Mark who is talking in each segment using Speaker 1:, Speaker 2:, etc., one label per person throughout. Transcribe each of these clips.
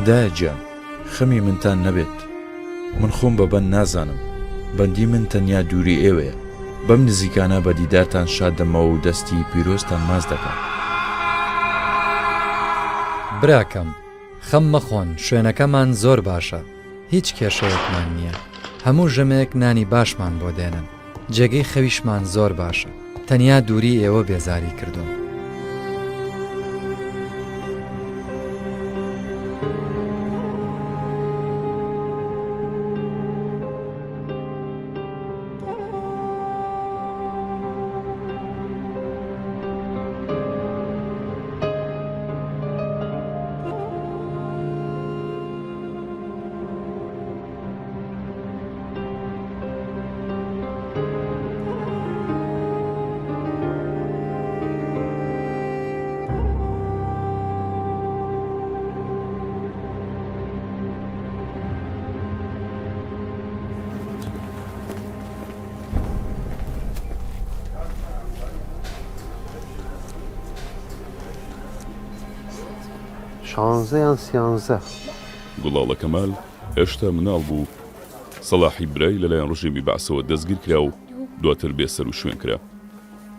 Speaker 1: دایە گیان، خەمی منتان نەبێت. من خۆم بە بەند نازانم. بەندی من تەنیا دووری ئێوەیە. بەم نزیکانە بە دیدارتان شاد دەمەوە و دەستی پیرۆزتان ماچ دەکەم.
Speaker 2: براکەم، خەم مەخۆن، شوێنەکەمان زۆر باشە. هیچ کێشەیەکمان نییە. هەموو ژەمێک نانی باشمان بۆ دێنن. جێگەی خەویشمان زۆر باشە. تەنیا دووری ئێوە بێزاری کردووم.
Speaker 3: شانزە یان سیانزە.
Speaker 4: گوڵاڵە کەمال هێشتا مناڵ بوو، سەڵاحی برای لەلایەن ڕژێمی بەعسەوە دەستگیرکرا و دواتر بێسەروشوێن کرا.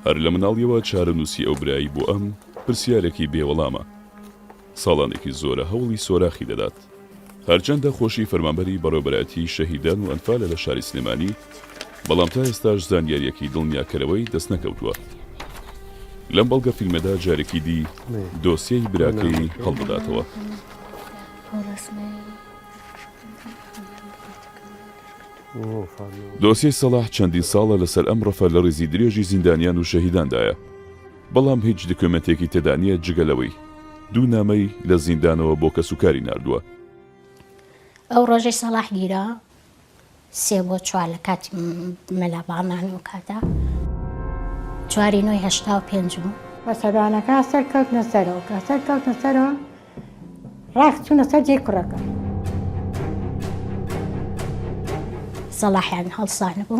Speaker 4: هەر لە مناڵیەوە چارەنووسی ئەو برایەی بۆ ئەم پرسیارێکی بێ وەڵامە. ساڵانێکی زۆرە هەوڵی سۆراخی دەدات. هەرچەندە خۆشی فەرمانبەری بەڕێوەبەرایەتیی شەهیدان و ئەنفالە لە شاری سلێمانی، بەڵام تا ئێستاش زانیارییەکی دڵنیاکەرەوەی دەستنەکەوتووە. لەم بەڵگە فیلمەدا جارێکی دی دۆسیەی براکەی هەڵدەداتەوە. دۆسیەی سەڵاح چەندین ساڵە لەسەر ئەم ڕەفە لە ڕیزی درێژی زیندانیان و شەهیداندایە، بەڵام هیچ دکۆمێنتێکی تێدا نییە جگە لەوەی دوو نامەی لە زیندانەوە بۆ کەسوکاری ناردووە.
Speaker 5: ئەو ڕۆژەی سەڵاح گیرا سێ بۆ چوار لە کاتی مەلا باڵان ئەو کاتە چواری نۆی 85 بوو.
Speaker 6: بە سەبانەکە سەر کەوتنە سەرەوە کە سەر کەوتنە سەرەوە ڕاست چوونە سەر جێی کوڕەکە.
Speaker 5: سەڵاحیان هەڵسانبوو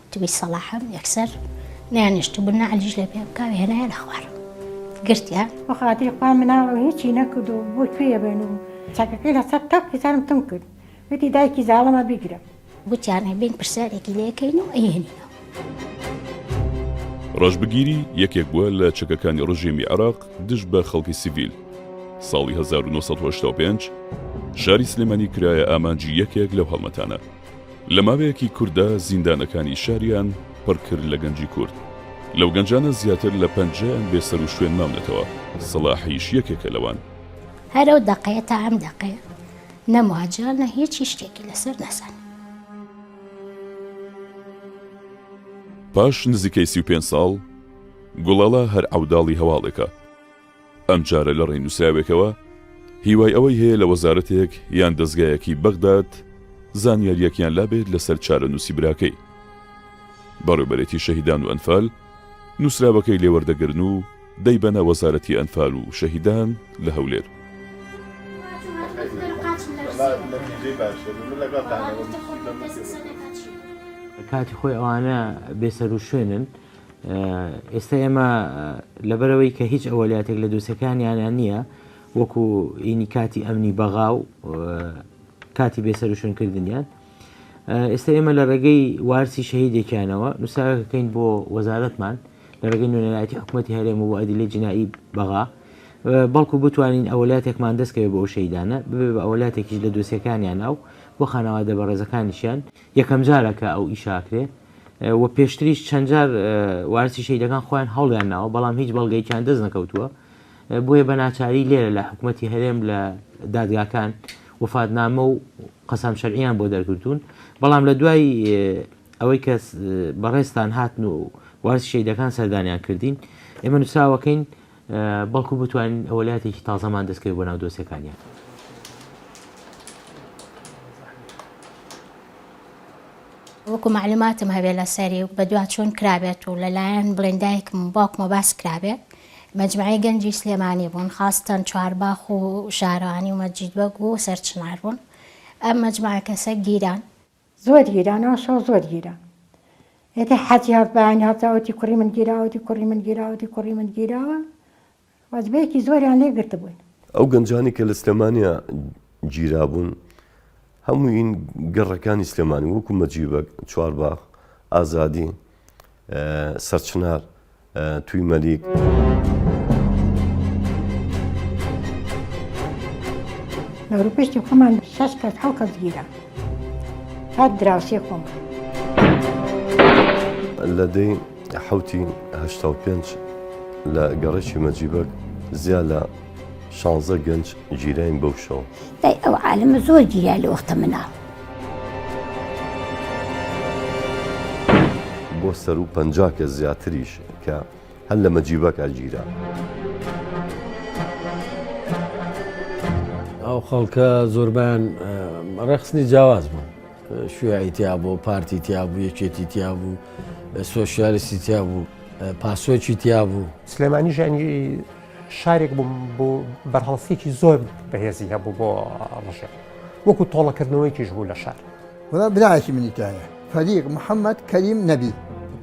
Speaker 5: وتبی سەڵاحم یەکسەر نەیانێشتبوو نەعلیش لە پێ بکا و هێنایە لە خوار گرتیان.
Speaker 6: بۆ خاتری خوا مناڵە و هیچی نەکرد و بۆ کوێ بێن و چەکەکەی لەسەر تەپکی سەرم تون کرد وتی دایکی زاڵمە بیگرە.
Speaker 5: گوتیان ئەبین پرسیارێکی لێ کەین و ئەیهێنینەوە.
Speaker 4: ڕەشبگیری یەکێک بووە لە چەکەکانی ڕژێمی عێراق دژ بە خەڵکی سیڤیل. ساڵی 1985 شاری سلێمانی کرایە ئامانجی یەکێک لەو هەڵمەتانە. لە ماوەیەکی کورتدا زیندانەکانی شاریان پڕ کرد لە گەنجی کورد. لەو گەنجانە زیاتر لە پەنجایان بێسەروشوێن ماونەتەوە، سەڵاحیش یەکێکە لەوان.
Speaker 5: هەر ئەو دەقەیە تا ئەم دەقەیە نە مواجە نە هیچی شتێکی لەسەر نەزانم.
Speaker 4: پاش نزیکەی 35 ساڵ، گوڵاڵە هەر عەوداڵی هەواڵێکە. ئەمجارە لە ڕێی نووسراوێکەوە هیوای ئەوەی هەیە لە وەزارەتێک یان دەزگایەکی بەغداد زانیارییەکیان لابێت لەسەر چارەنووسی براکەی. بەڕێوبەرێتی شەهیدان و ئەنفال نووسراوەکەی لێوەردەگرن و دەیبەنە وەزارەتی ئەنفال و شەهیدان لە هەولێر.
Speaker 7: کاتی خۆی ئەوانە بێسەروشوێنن ئێستا ئێمە لەبەرەوەی کە هیچ ئەوەلیاتێک لە دۆسەکانیانە نییە وەکو ئینی کاتی ئەمنی بەغا و کاتی بێسەروشوێنکردنیان ئێستا ئێمە لە ڕێگەی وارسی شەهیدێکیانەوە نووسراوێکەکەین بۆ وەزارەتمان لە ڕێگەی نوێنەرایەتی حکوومەتی هەرێم و بۆ ئەدیلەی جنایی بەغا بەڵکو بتوانین ئەوەلاتێکمان دەستکەوێت بۆ ئەو شەیدانە ببێ بە ئەوەلاتێکیش لە دۆسیەکانیانە و بۆ خانەوادە بەڕێزەکانیشیان یەکەم جارە کە ئەو ئیشاکرێ و پێشتریش چەند جار وارسی شەیدەکان خۆیان هەوڵیان ناوە بەڵام هیچ بەڵگەیەکیان دەست نەکەوتووە بۆیە بە ناچاری لێرە لە حکوومەتی هەرێم لە دادگاکان وەفاتنامە و قەسام شەرعیان بۆ دەرکردوون بەڵام لە دوای ئەوەی کە بەڕێزتان هاتن و وارسی شەیدەکان سەردانیان کردین ئێمە نووسراوەکەین بەڵکو بتوانین ئەوەلاتێکی تازەمان دەستکەوێت بۆ ناو دۆسیەکانیان.
Speaker 5: وەکو مەعلوماتم هەبێ لەسەری و بەدواچوون کرابێت و لەلایەن بڵێن دایکم و باوکمەوە باس کرابێت مەجمەعی گەنجی سلێمانی بوون خاستەن چوارباخ و شارەوانی و مەجید بەگ و سەرچنار بوون ئەم مەجمەعە کەسە گیران.
Speaker 6: زۆر گیران ئەو شەو زۆر گیران ئێتر حەجی هەڵ بەیانی هەڵسا وتی کوڕی من گیراوە وتی کوڕی من گیراوە وتی کوڕی من گیراوە وەجبەیەکی زۆریان لێ گرتبووین.
Speaker 8: ئەو گەنجانەی کە لە سلێمانیا. گیرابوون هەمووین گەڕەکانی سلێمانی وەکو مەجیبەک، چوارباخ، ئازادی، سەرچنار، توی مەلیک.
Speaker 6: دەوروپشتی خۆمان شەش کەس حەو کەس گیرا هەر دراوسێ خۆمان.
Speaker 8: لە دەی حەوتی 85 لە گەڕەکی مەجیبەک زیا لە شانزە گەنج گیراین بەو شەوە.
Speaker 9: دای ئەو عالەمە زۆر گیرا لە وەختە مناڵ.
Speaker 8: بۆ سەروو 50 کەس زیاتریش کە هەر لە مەجیبەکا گیرا.
Speaker 10: ئەو خەڵکە زۆربەیان ڕێکخستنی جیاواز بوون. شیوعی تیا بوو، پارتی تیا بوو، یەکێتی تیا بوو، سۆسیالیستی تیا بوو، پاسۆکی تیا بوو.
Speaker 11: سلێمانیش یانی شارێک بوو بۆ بەرهەڵستیەکی زۆر بەهێزی هەبوو بۆ ڕژێم وەکو تۆڵەکردنەوەیەکیش بوو لە شار.
Speaker 12: وەڵا برایەکی منی تایە فەریق محەمەد کەریم نەبی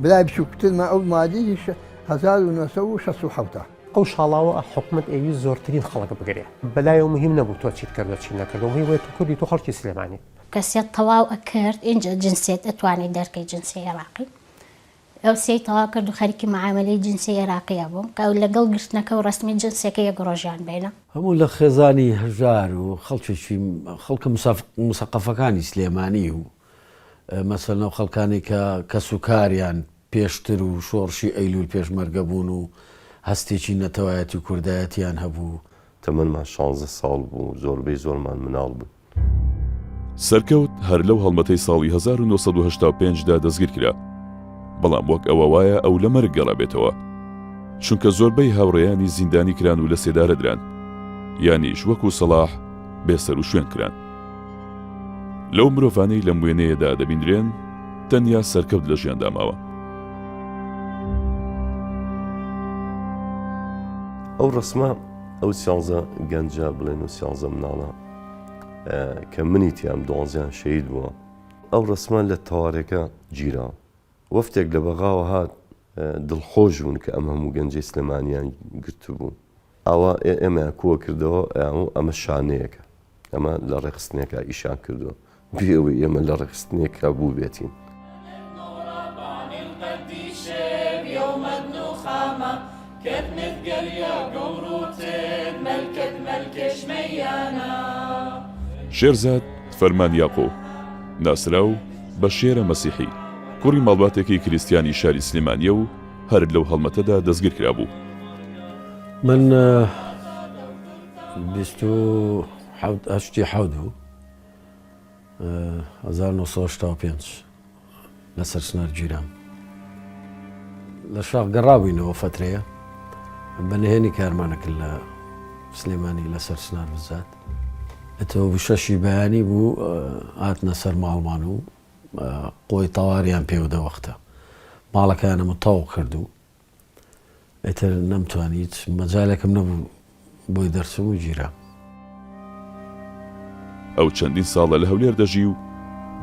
Speaker 12: برای بچووکترمە ئەو مالیش 1967 ە.
Speaker 11: ئەو شاڵاوە حکومەت ئەیویست زۆرترین خەڵک بگرێ بەلایەوە مهم نەبوو تۆ چیت کردوە چیت نەکردوە مهم ئەوەیە تۆ کوردی تۆ خەڵکی سلێمانیت.
Speaker 5: کەسیت تەواو ئەکرد ئینجا جنسیەت ئەتوانی دەرکەی جنسی عێراقی ئەو سێی تەواو کرد و خەریکی معامەلەی جنسی عێراقی ئەبووم کە لەگەڵ گرتنەکە و ڕەسمی جنسیەکە یەک ڕۆژیان بەینە.
Speaker 10: هەموو لە خێزانی هەژار و خەڵکێکی خەڵکە موسەقەفەکانی سلێمانی و مەسەلەن ئەو خەڵکانەی کە کەسوکاریان پێشتر و شۆڕشی ئەیلوول پێشمەرگە بوون و هەستێکی نەتەوایەتی و کوردایەتیان هەبوو.
Speaker 8: تەمەنمان شانزە ساڵ بوو، زۆربەی زۆرمان مناڵ بووین.
Speaker 4: سەرکەوت هەر لەو هەڵمەتەی ساڵی 1985 دا دەستگیر کرا، بەڵام وەک ئەوە وایە ئەو لە مەرگ گەڕابێتەوە، چونکە زۆربەی هاوڕێیانی زیندانی کران و لەسێدارە دران، یانیش وەکو سەڵاح بێسەروشوێن کران. لەو مرۆڤانەی لەم وێنەیەدا دەبینرێن تەنیا سەرکەوت لە ژیاندا ماوە.
Speaker 8: ئەو ڕەسمە ئەو سیانزە گەنجە بڵێن و سیانزە مناڵە کە منی تیام دوانزیان شەهید بووە ئەو ڕەسمە لە تەوارەکە گیرا وەفتێک لە بەغاوە هات دڵخۆش بوون کە ئەم هەموو گەنجەی سلێمانیان گرتبوو ئاوا ئێمەیان کۆ کردەوە ئەمە شانەیەکە ئەمە لە ڕێکخستنێکا ئیشان کردووە بێ ئەوەی ئێمە لە ڕێکخستنێکا بووبێتین.
Speaker 4: شێرزاد فەرمان یاقۆ، ناسراو بە شێرە مەسیحی، کوڕی ماڵباتێکی کریستیانی شاری سلێمانییە و هەر لەو هەڵمەتەدا دەستگیر کرابوو.
Speaker 10: من 27 هەشتی حەوت بوو 1985 لە سەرچنار گیرام. لە شاخ گەڕابووینەوە فەترەیە بە نهێنی کارمانە کرد لە سلێمانی لە سەرچنار بزات. ئەتەوە بوو شەشی بەیانی بوو هاتنە سەر ماڵمان و قۆی تەواریان پێوە دەوەختە ماڵەکەیانم تەوق کرد و ئیتر نەمتوانی هیچ مەجالێکم نەبوو بۆی دەرچم و گیرام.
Speaker 4: ئەو چەندین ساڵە لە هەولێر دەژی و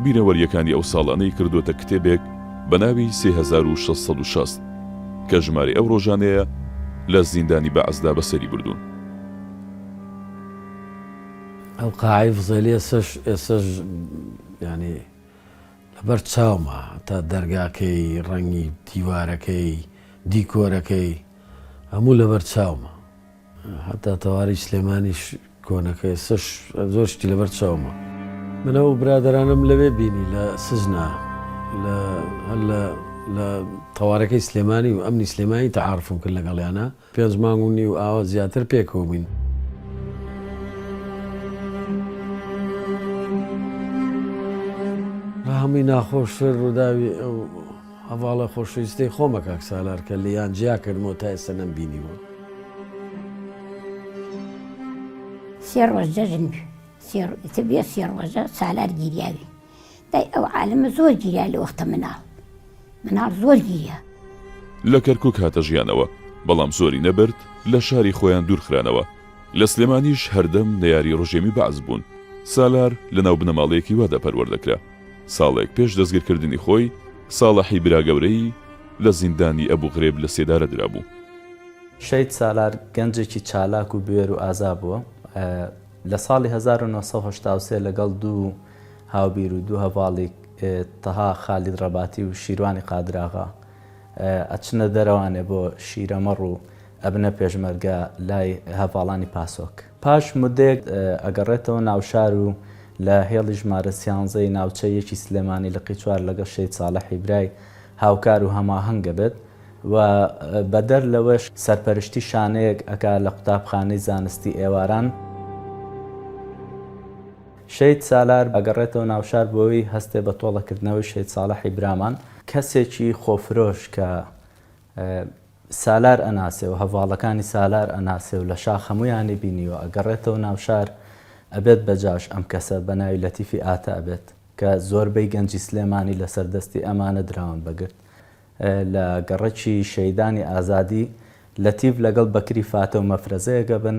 Speaker 4: بیرەوەرییەکانی ئەو ساڵانەی کردۆتە کتێبێک بە ناوی 3660 کە ژمارەی ئەو ڕۆژانەیە لە زیندانی بەعسدا بەسەری بردوون.
Speaker 10: ئەو قاعەی فزێلی ئێستەش ئێستەش یانی لەبەر چاومە تا دەرگاکەی ڕەنگی دیوارەکەی دیکۆرەکەی هەموو لەبەر چاومە هەتا تەواری سلێمانیش کۆنەکە ئێستەش زۆر شتی لەبەر چاومە. من ئەو برادەرانەم لەوێ بینی لە سجنا لە هەر لە لە تەوارەکەی سلێمانی و ئەمنی سلێمانی تەعارفم کرد لەگەڵیانا. پێنج مانگ و نیو ئاوا زیاتر پێکەوە بووین. لە هەمووی ناخۆشتر ڕووداوی ئەو هەڤاڵە خۆشەویستەی خۆمە کاک سالار کە لێیان جیا کردمەوە تا ئێستا نەمبینیوە.
Speaker 9: سێ ڕۆژ جەژن سێ ئیتر بێ سێ ڕۆژە سالار گیریاوی دای ئەو عالەمە زۆر گیریا لە وەختە مناڵ مناڵ زۆر گیریا.
Speaker 4: لە کەرکوک هاتە ژیانەوە، بەڵام زۆری نەبرد لە شاری خۆیان دوورخرانەوە، لە سلێمانیش هەردەم نەیاری ڕژێمی بەعس بوون، سالار لەناو بنەماڵەیەکی وادا پەروەردە کرا، ساڵێک پێش دەستگیرکردنی خۆی، ساڵحی برا گەورەی لە زیندانی ئەبوغرێب لە سێدارە درابوو.
Speaker 13: شەهید سالار گەنجێکی چالاک و بوێر و ئازا بووە. لە ساڵی 1983 لەگەڵ دوو هاوبیر و دوو هەڤاڵی تەها خالید ڕەباتی و شیروانی قادراغا ئەچنە دەرەوانێ بۆ شیرەمەڕ و ئەبنە پێشمەرگە لای هەڤاڵانی پاسۆک. پاش مودەیەک ئەگەڕێتەوە ناوشار و لە هێڵی ژمارە سیانزەی ناوچەی یەکی سلێمانی لقی چوار لەگەڵ شەهید ساڵحی برای هاوکار و هەماهەنگ ئەبێت و بەدەر لەوەش سەرپەرشتی شانەیەک ئەکا لە قوتابخانەی زانستی ئێواران. شەهید سالار ئەگەڕێتەوە ناوشار بۆوەی هەستێ بە تۆڵە کردنەوەی شەهید ساڵحی برامان. کەسێکی خۆفرۆش کە سالار ئەناسێ و هەڤاڵەکانی سالار ئەناسێ و لە شاخ هەموویانی بینیوە ئەگەڕێتەوە ناوشار ئەبێت بە جاش ئەم کەسە بە ناوی لەتیفی ئاتە ئەبێت کە زۆربەی گەنجی سلێمانی لەسەر دەستی ئەمانە دراون بە گرت لە گەڕەکی شەیدانی ئازادی لەتیف لەگەڵ بەکری فاتە و مەفرەزەیەک ئەبن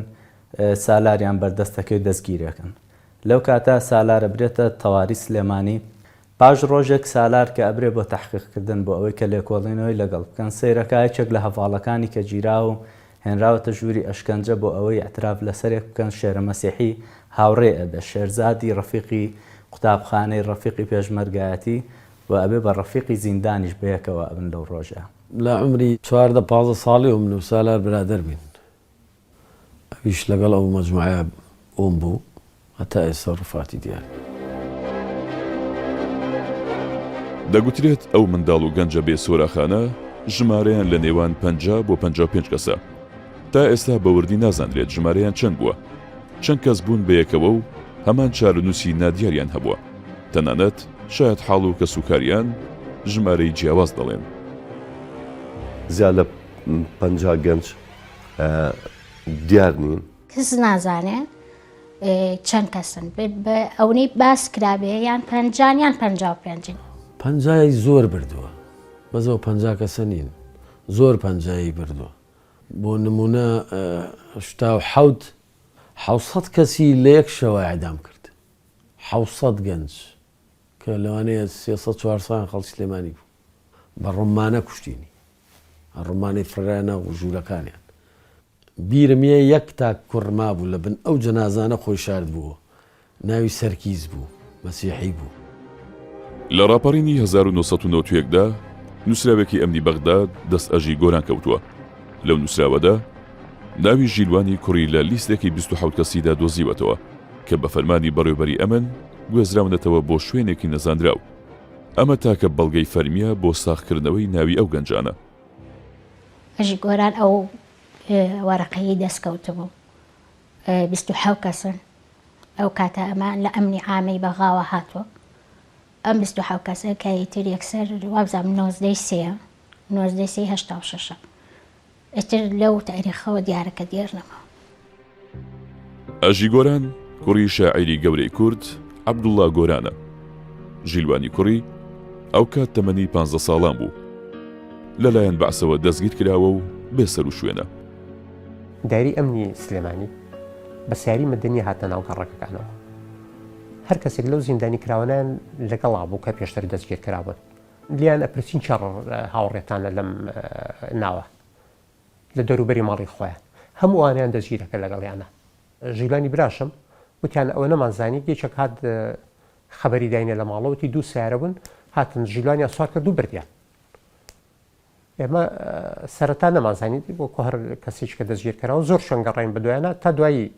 Speaker 13: سالاریان بەردەستەکەی و دەستگیرەکەن. لەو کاتە سالار ئەبرێتە تەواری سلێمانی. پاش ڕۆژێک سالار کە ئەبرێ بۆ تەحقیق کردن بۆ ئەوەی کە لێکۆڵینەوەی لەگەڵ بکەن سەیرەکا یەکێک لە هەڤاڵەکانی کە گیراوە و هێنراوەتە ژووری ئەشکەنجە بۆ ئەوەی ئیعتراف لەسەرێک بکەن شێرە مەسیحی هاوڕێی ئەبێ شێرزادی ڕەفیقی قوتابخانەی ڕەفیقی پێشمەرگایەتی و ئەبێ بە ڕەفیقی زیندانیش بەیەکەوە ئەبن لەو ڕۆژە.
Speaker 10: لە عومری 14 پازدە ساڵیەوە من و سالار برادەر بووین. ئەویش لەگەڵ ئەو مەجموعەیە ئوم بوو هەتا ئێستا ڕوفاتی دیار نیە.
Speaker 4: دەگوترێت ئەو منداڵ و گەنجە بێ سۆراخانە ژمارەیان لە نێوان 50 بۆ 55 کەسە. تا ئێستا بە وردی نازانرێت ژمارەیان چەند بووە. چەند کەس بوون بەیەکەوە و هەمان چارەنووسی نادیاریان هەبووە. تەنانەت شایەتحاڵ و کەسوکاریان ژمارەی جیاواز دەڵێن.
Speaker 8: زیاد لە 50 گەنج دیار نین.
Speaker 5: کەس نازانێ چەند کەسن ئەونەی باس کرابێ یان پەنجان یان پەنجا و پێنجن.
Speaker 10: پەنجای زۆر بردووە بەس ئەو پەنجا کەسە نین زۆر پەنجایی بردووە بۆ نمونە 87 حەوسەد کەسی لە یەک شەوە ئیعدام کرد حەوسەد گەنج کە لەوانەیە سێسەد چوارسەدیان خەڵکی سلێمانی بوو بە ڕومانە کوشتینی ڕومانەی فڕێیان ناو ژوورەکانیان. بیرم یە یەک تاک کوڕ مابوو لە بن ئەو جەنازانە خۆی شاردبووە، ناوی سەرکیس بوو، مەسیحی بوو.
Speaker 4: لە ڕاپەڕینی 1991 دا نووسراوێکی ئەمنی بەغدا دەست ئەژی گۆران کەوتووە، لەو نووسراوەدا ناوی ژیلوانی کوڕی لە لیستێکی 27 کەسیدا دۆزیوەتەوە کە بە فەرمانی بەڕێوبەری ئەمن گوێزراونەتەوە بۆ شوێنێکی نەزانراو. ئەمە تاکە بەڵگەی فەرمییە بۆ ساغکردنەوەی ناوی ئەو گەنجانە.
Speaker 5: ئەژی گۆران ئەو وەرەقەیەی دەست کەوتبوو 27 کەسن ئەو کاتە ئەمە لە ئەمنی عامەی بەغاوە هاتووە ئەم 27 کەسە کە ئیتر یەکسەر وابزانم نۆزدەی سێیە نۆزدەی سێی هەشتا و شەشە ئیتر لەو تاریخەوە دیارە کە دیار نەما.
Speaker 4: ئەژی گۆران کوڕی شاعیری گەورەی کورد عەبدوڵڵا گۆرانە. ژیلوانی کوڕی ئەوکات تەمەنی پانزە ساڵان بوو. لەلایەن بەعسەوە دەستگیر کراوە و بێ سەروشوێنە.
Speaker 11: دایرەی ئەمنی سلێمانی بە سەیارەی مەدەنی هاتنە ناو گەڕەکەکانەوە. هەر کەسێک لەو زیندانی کراوانەیان لەگەڵا بوو کە پێشتر دەستگیر کرابوون. لێیان ئەپرسین کێ هاوڕێتانە لەم ناوە لە دەوروبەری ماڵی خۆیان هەموو ئەوانەیان دەستگیر ئەکرد لەگەڵیانە. ژیلانی براشم وتیان ئەوە نەمانزانی یەکێک هات خەبەری داینێ لە ماڵەوە وتی دوو سەیارە بوون هاتن ژیلانیان سوار کرد و بردیان. ئێمە سەرەتا نەمانزانی وەکو هەر کەسێکی کە دەستگیر کراوە زۆر شوێن گەڕاین بەدوایانە تا دوایی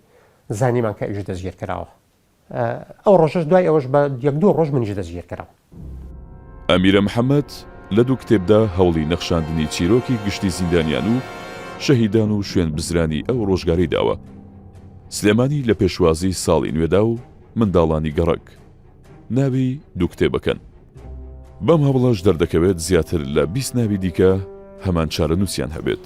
Speaker 11: زانیمان کە ئەویش دەستگیر کراوە. ئەو ڕۆژەش دوای ئەوەش بە یەک دوو ڕۆژ منیش دەستگیر کرام.
Speaker 4: ئەمیرە محەمەد لە دوو کتێبدا هەوڵی نەخشاندنی چیرۆکی گشتی زیندانیان و شەهیدان و شوێن بزرانی ئەو ڕۆژگارەی داوە. سلێمانی لە پێشوازی ساڵی نوێدا و منداڵانی گەڕەک ناوی دوو کتێبەکەن. بەم هەوڵەش دەردەکەوێت زیاتر لە 20 ناوی دیکە هەمان چارەنووسیان هەبێت.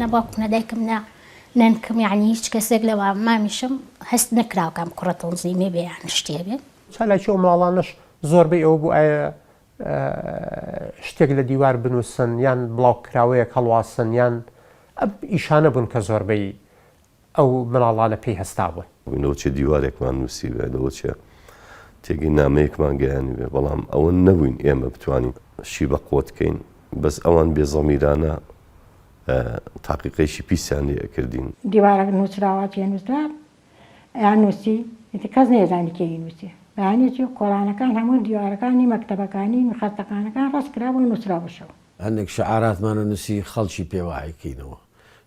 Speaker 5: نە باوکم نە دایکم نە نەنکم یانی هیچ کەسێک لەوە مامیشم هەست نەکراوە کە ئەم کوڕە تەنزیمی بێ یان شتێ بێ.
Speaker 11: چالاکی ئەو منداڵانەش زۆربەی ئەوە بوو ئایا شتێک لە دیوار بنووسن یان بڵاوکراوەیەک هەڵواسن یان ئەم ئیشانە بوون کە زۆربەی ئەو مناڵانە پێی هەستابوون.
Speaker 8: لەوە چێ دیوارێکمان نووسیبێ، لەوە چێ تێگەی نامەیەکمان گەیانیبێ، بەڵام ئەوە نەبووین ئێمە بتوانین شی بە قوت کەین، بەس ئەوان بێ زەمیرانە تاقیقەیەکی پیسیان لێ ئەکردین.
Speaker 6: دیوارەک نووسراوە چێ نووسرا ئەیان نووسی ئیتر کەس نەیەزانی کێ ی نووسیە بەیانیەکی کۆڵانەکان هەموو دیوارەکانی مەکتەبەکانی خەستەخانەکان ڕەش کرابوو نووسرابوو شەو.
Speaker 10: هەندێک شعاراتمان ئەنووسی خەڵکی پێ وەحی کەینەوە.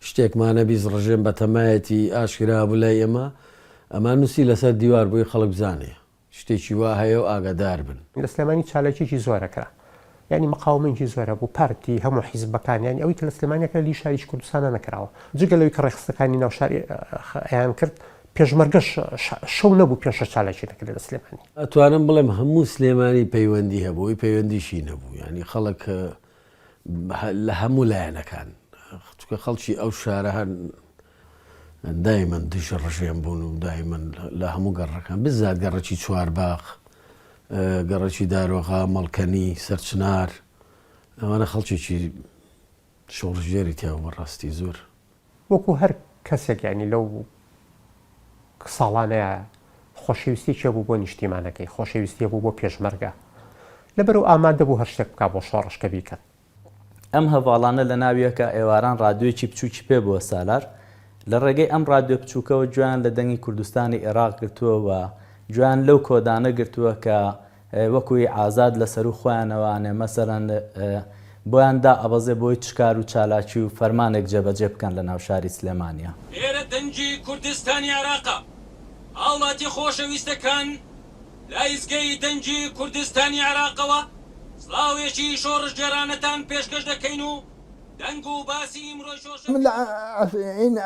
Speaker 10: شتێکمان ئەبیست ڕژێم بەتەمایەتی ئاشکرا بوو لای ئێمە ئەمان نووسی لەسەر دیوار بۆی خەڵک بزانێ شتێکی وا هەیە و ئاگادار بن.
Speaker 11: لە سلێمانی چالاکیەکی زۆر ئەکرا یانی مقاومەیەکی زۆر هەبوو پارتی هەموو حیزبەکان یانی ئەوەی کە لە سلێمانی ئەکرا لە شاریی کوردستانا نەکراوە جگە لەوەی کە ڕێکخستنەکانی ناو شار ئەیان کرد پێشمەرگەش شەو نەبوو پێش چالاکی نەکرێت لە سلێمانی.
Speaker 10: ئەتوانم بڵێم هەموو سلێمانی پەیوەندی هەبوو ئەوی پەیوەندیشی نەبوو یانی خەڵک لە هەموو لایەنەکان چونکە خەڵکی ئەو شارە هەن دایمەن دژی ڕژێم بوون و دایمەن لە هەموو گەڕەکان بزات گەڕەکی چوارباخ گەڕەکی دارۆغا مەڵکەنی سەرچنار ئەوانە خەڵکێکی شۆڕشگێری تیا بوو بەڕاستی زۆر.
Speaker 11: وەکو هەر کەسێک یانی لەو ساڵانەیا خۆشەویستیەکی هەبوو بۆ نیشتیمانەکەی، خۆشەویستی هەبوو بۆ پێشمەرگە، لەبەرئەو ئامادە بوو هەر شتێک بکا بۆ شۆڕش کە بیکات.
Speaker 13: ئەم هەڤاڵانە لە ناویەکا ئێواران ڕادیۆیەکی بچووکی پێ بووە سالار، لە ڕێگەی ئەم ڕادیۆ بچووکەوە گوێیان لە دەنگی کوردستانی ئێراق گرتووە و گوێیان لەو کۆدانە گرتووە کە وەکو ی ئازاد لە سەروو خۆیانەوانێ مەسەلەن بۆیان دا ئەبەزێ بۆی چ کار و چالاکی و فەرمانێک جێبەجێ بکەن لە ناو شاری سلێمانیا.
Speaker 14: ئێرە دەنگی کوردستانی عێراقە. هاوڵاتی خۆشەویستەکان لە ئیزگەی دەنگی کوردستانی عێراقەوە سڵاوێکی شۆڕشگێڕانەتان پێشکەش دەکەین و دەنگ و باسی ئیمڕۆی شۆڕشە
Speaker 12: من لە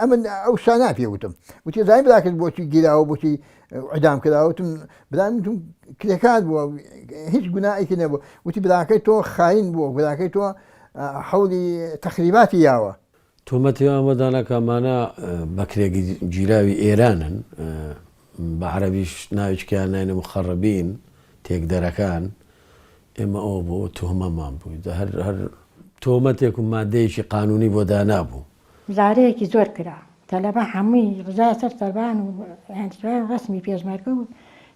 Speaker 12: ئەمن ئەو شانە پێ وتم وتی زانی براکەت بۆچی گیراوە بۆچی عیدام کراوە وتم برام وتم کرێکار بووە هیچ گوناهێکی نەبوو وتی براکەی تۆ خاین بووە براکەی تۆ حەولی تەخریباتی یاوە.
Speaker 10: تۆمەتی ئەوان بۆ دانا کە ئەمانە بەکرێگیراوی ئێرانن، بە عەرەبیش ناویچکەیان ناینە مخەڕبین، تێکدەرەکان، ئێمە ئەوە بۆ تۆمەمان بوو، هەر هەر تۆمەتێک و مادەیەکی قانونی بۆ دانابوو.
Speaker 6: مزارەیەکی زۆر کرا تەلەبە هەمووی ڕژایە سەر سەربان و ئەنترای ڕەسمی پێشمەرگە و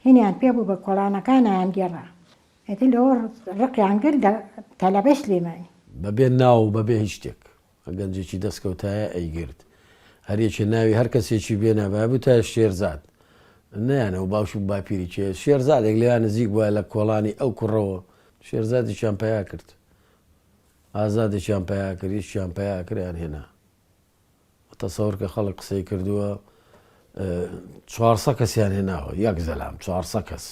Speaker 6: هینیان پێ بوو بە کۆڵانەکانا یان گێڕا ئیتر لەوە ڕقیان گرت لە تەلەبەی سلێمانی.
Speaker 10: بە بێ ناو و بە بێ هیچ شتێک گەنجێکی دەستکەوتایە ئەیگرت هەر یەکێ ناوی هەر کەسێکی بێنابایە بوتایە شێرزاد نەیانەوە باوکی و باپیری کێ شێرزادێک لێیان نزیک بوایە لە کۆڵانی ئەو کوڕەوە شێرزادێکیان پەیا کرد ئازادێکیان پەیا کرد یەکیان پەیا کرد یان هێنا تەسەور کە خەڵک قسەی کردووە چوارسە کەسیان هێناوە یەک زەلام چوارسە کەس.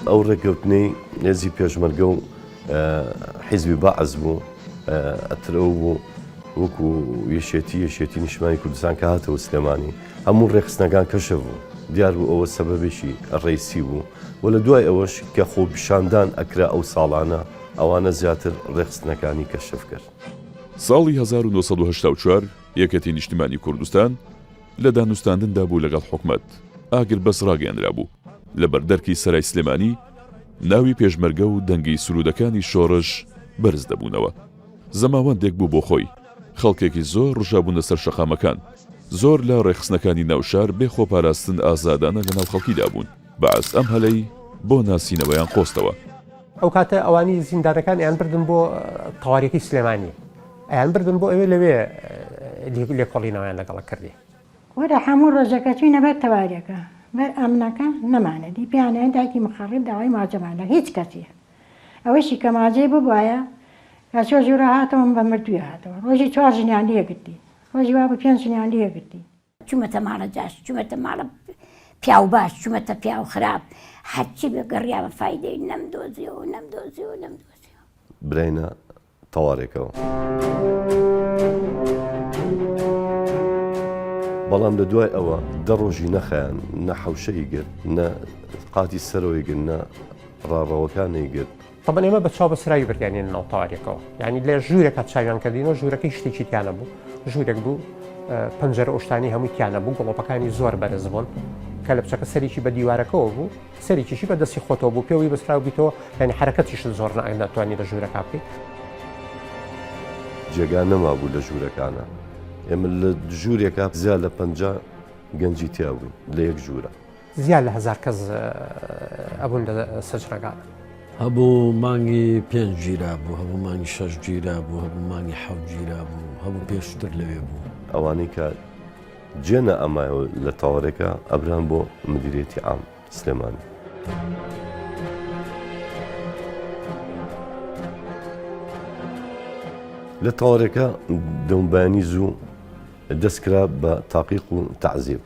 Speaker 8: ئەو ڕێککەوتنەی هێزی پێشمەرگە و حیزبی بەعس بوو ئەتر ئەو بوو وەکو یەکێتی یەکێتی نیشتمانی کوردستان کە هاتەوە سلێمانی هەموو ڕێکخستنەکان کەشف بوو دیار بوو ئەوە سەبەبێکی ڕەیسی بوو و لە دوای ئەوەش کە خۆپیشاندان ئەکرا ئەو ساڵانە ئەوانە زیاتر ڕێکخستنەکانی کەشف کرد.
Speaker 4: ساڵی 1984 یەکێتی نیشتمانی کوردستان لە دانوستاندندا بوو لەگەڵ حکومەت، ئاگربەست ڕاگەیەنرابوو، لە بەردەرکی سەرای سلێمانی ناوی پێشمەرگە و دەنگی سروودەکانی شۆڕش بەرز دەبوونەوە. زەماوەندێک بوو بۆ خۆی، خەڵکێکی زۆر ڕژابوونە سەر شەقامەکان، زۆر لە ڕێکخستنەکانی ناو شار بێ خۆپاراستن ئازادانە لەناو خەڵکیدا بوون، بەعس ئەم هەلەی بۆ ناسینەوەیان قۆستەوە.
Speaker 11: ئەو کاتە ئەوانی زیندانەکان ئەیان بردن بۆ تەواریەکەی سلێمانی ئەیان بردن بۆ ئەوێ لەوێ لێکۆڵینەوەیان لەگەڵ کردی.
Speaker 6: وەرە هەموو ڕۆژەکە چوینە بەر تەواریەکە بەر ئەمنەکە نەمانەدی پێیان ئەوێن دایکی مخەڕیب داوای ماجەمان لە هیچ کەسی ئەوەشی کە ماجەی ببوایە کە چوە ژوورە هاتەوە من بە مردووی هاتەوە ڕۆژی چوار ژنیان لێ گرتین ڕۆژی وابوو پێنج ژنیان لێ گرتین.
Speaker 9: چومەتە ماڵە جاش چومەتە ماڵە پیاو باش چومەتە پیاو خراپ هەرچی بێ گەڕیامە فایدەی نەمدۆزیەوە نەمدۆزیەوە نەمدۆزیەوە.
Speaker 8: براینە تەوارێکەوە. بەڵام لە دوای ئەوە دە ڕۆژی نەخایان نە حەوشەی گرت نە قاتی سەرەوەی گرت نە ڕاڕەوەکانی گرت.
Speaker 11: تەبەن ئێمە بە چاو بەسراوی بردیانین ناو تەواریەکەوە یعنی لە ژوورێکا چاویان کردینەوە ژوورەکەی شتێکی تیا نەبوو ژوورێک بوو پەنجەرە ئۆشتانی هەمووی تیا نەبوو گڵۆپەکانی زۆر بەرز بوون کە لە بچەکە سەرێکی بە دیوارەکەەوە بوو سەرێکیشی بە دەستی خۆتەوە بوو پێوەی بەسراو بیتەوە یعنی حرەکەتیشت زۆر ناتوانانی لە ژوورەکە بکەیت.
Speaker 8: جێگا نەمابوو لە ژوورەکانە ئێمە لە ژوورێکا زیاد لە 50 گەنجی تیا بووین لە یەک ژوورە.
Speaker 11: زیاد لە هەزار کەس ئەبوون لە سەجنەکان.
Speaker 10: هەبوو مانگی پێنج گیرابوو، هەبوو مانگی شەش گیرابوو، هەبوو مانگی حەوت گیرابوو، هەبوو پێشتر لەوێ بوو.
Speaker 8: ئەوانەی کە جێ نەئەمایەوە لە تاوەرەکە ئەبران بۆ مدیریەتی عام سلێمانی. لە تاوەرەکە دەمبەیانی زوو دەست کرا بە تاقیق و تەعزیب.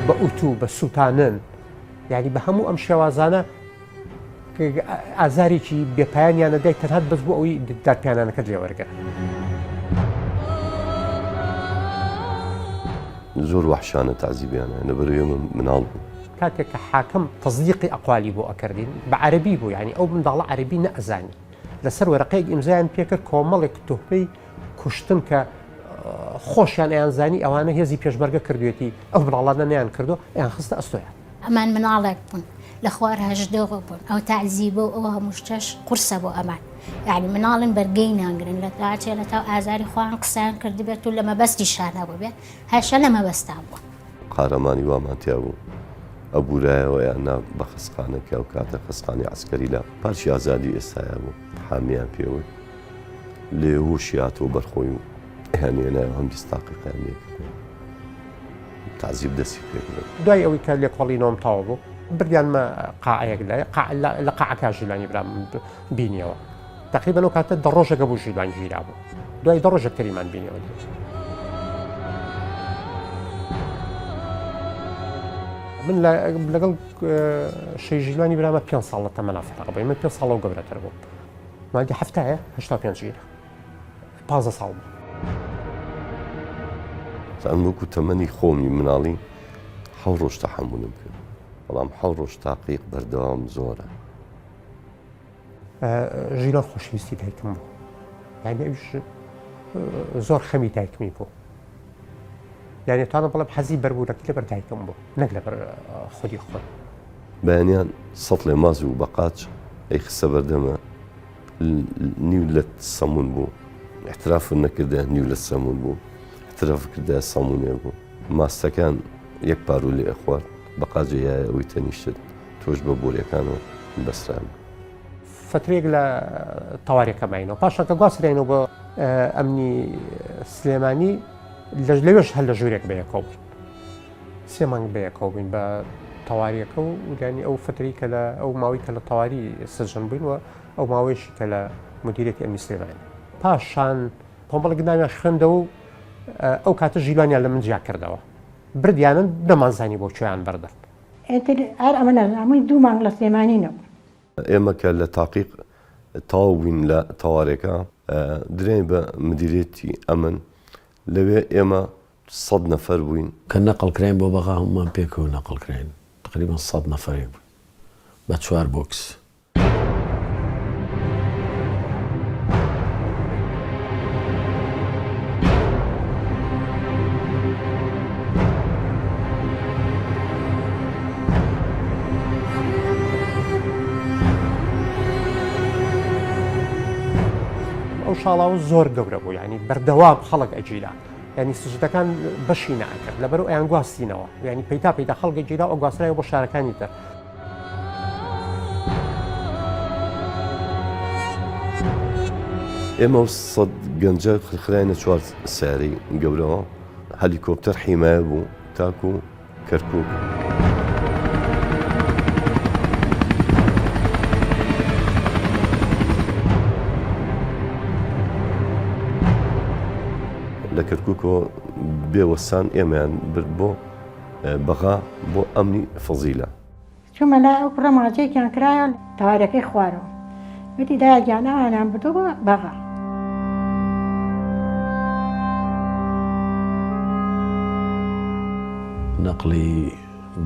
Speaker 11: بە ئوتو بە سووتانن یعنی بە هەموو ئەم شێوازانە ئازارێکی بێپایانیانە دای تەنها بەس بۆ ئەوەی دادپیانانەکەت لێ وەرگرن.
Speaker 8: زۆر وەحشانە تەعزیبیان لەبەر ئێمە مناڵ بوو.
Speaker 11: کاتێک کە حاکم تەزدیقی ئەقوالی بۆ ئەکردین بە عەرەبی بوو یانی ئەو منداڵە عەرەبی نەئەزانی لەسەر وەرەقەیەک ئیمزایان پێکرد کۆمەڵێک تۆهمەی کوشتن کە خۆشیان ئەیانزانی ئەوانە هێزی پێشمەرگە کردوێتی ئەو مناڵانە نەیان کردو ئەیان خستە ئەستۆیان.
Speaker 5: ئەمان مناڵێک بوون لە خوار هەژدەوە بوون ئەو تەعزیبە و ئەو هەموو شتەش قورسە بۆ ئەمان یعنی مناڵن بەرگەی ناگرن لە تاچێ لە تاو ئازاری خۆیان قسەیان کردبێت و لە مەبەستیشا نەبووبێ هەشە لە مەبەستا بووە.
Speaker 8: قارەمانی وامان تیا بوو ئەبورایەوە یان نا بە خەسخانە کە ئەو کاتە خەسخانەی عەسکەری لە پارکی ئازادی ئێستایا بوو حامیان پێوت لێ هۆشی هاتەوە بەرخۆی و ئەیان هێنایەوە هەمدیس تاقیقیان لێ کردن. تەعزیب دەستی پێکرد.
Speaker 11: دوای ئەوەی کە لێکۆڵینەوەم تەواو بوو، بردیانمە قاعەیەک لە لە قاعەکە ژیلانی برام بینیەوە. تەقریبەن ئەو کاتە دە ڕۆژێکە بوو ژیلان گیرابوو. دوای دە ڕۆژێک کەریمان بینیەوە. من لەگەڵ شەی ژیلانی برامە پێ ساڵ لە تەمەنا فەرق بووی من پێ ساڵەوە گەورەتر بووم. مانگی هەفتایە 85 گیرا. 15 ساڵ بوو.
Speaker 8: ئەمن وەکو تەمەنی خۆمی مناڵی حەو ڕۆژ تەحەمولم کرد بەڵام حەو ڕۆژ تاقیق بەردەوام زۆرە.
Speaker 11: ژیلان خۆشەویستی دایکم بوو یعنی ئەویش زۆر خەمی دایکمی بوو یعنی توانم بڵێم حەزی بەربوونەکەی لەبەر دایکم بوو نەک لەبەر خودی خۆی.
Speaker 8: بەیانیان سەتڵێ ماز و بەقاچ ئەی خستە بەردەمە نیو لەت سەمون بوو احتراف نەکردە نیو لەت سەمون بوو احتراف کردە سەمونێ بوو ماستەکان یەک پارو لێ ئەخوارد بە قاجە یایە ئەوی تەنیشتت تۆش بە بۆریەکانەوە بەسرابوو.
Speaker 11: فترەیەک لە تەوارەکە ماینەوە پاشان کە گواستراینەوە بۆ ئەمنی سلێمانی لەوێش هەر لە ژوورێک بەیەکەوە بووین سێ مانگ بەیەکەوە بووین بە تەواریەکە و ینی ئەو فترەی کە لە ئەو ماوەی کە لە تەواری سجن بووین و ئەو ماوەیەشی کە لە مدیرێتی ئەمنی سلێمانی پاشان کۆمەڵێک ناویان خوێندەوە و ئەو کاتە ژیلانیان لە من جیا کردەوە بردیانن نەمانزانی بۆ کوێیان بردن.
Speaker 6: ئیتر هەر ئەمە نازانم دوو مانگ لە سلێمانی نەبووم.
Speaker 8: ئێمە کە لە تاقیق تەواو بووین لە تەوارێکە درێین بە مدیرێتی ئەمن لەوێ ئێمە سەد نەفەر بووین.
Speaker 10: کە نەقڵ کراین بۆ بەغا هەموومان پێکەوە نەقڵ کراین تەقریبەن سەد نەفەرێک بووین بە چوار بۆکس.
Speaker 11: ئەو شاڵاوە زۆر گەورە بوو یعنی بەردەوام خەڵک ئەگیرا یعنی سجدەکان بەشی ناکرد لەبەر ئەیان گواستینەوە یعنی پەیتا پەیتا خەڵک گیرا و گواسترایەوە بۆ شارەکانی تر
Speaker 8: ئێمە و سەد گەنجە خراینە چوار سیارەی گەورەوە هەلیکۆپتەر حیمایە بوو تاکو کەرکوک. لە کەرکوکەوە بێ وەستان ئێمەیان برد بۆ بەغا بۆ ئەمنی فەزیلە.
Speaker 6: چوومە لای ئەو کوڕە ماچێکیان کرایە تەوارەکەی خوارەوە. وتی دایە گیان ئەوانیان بردووە بۆ بەغا.
Speaker 10: نەقلی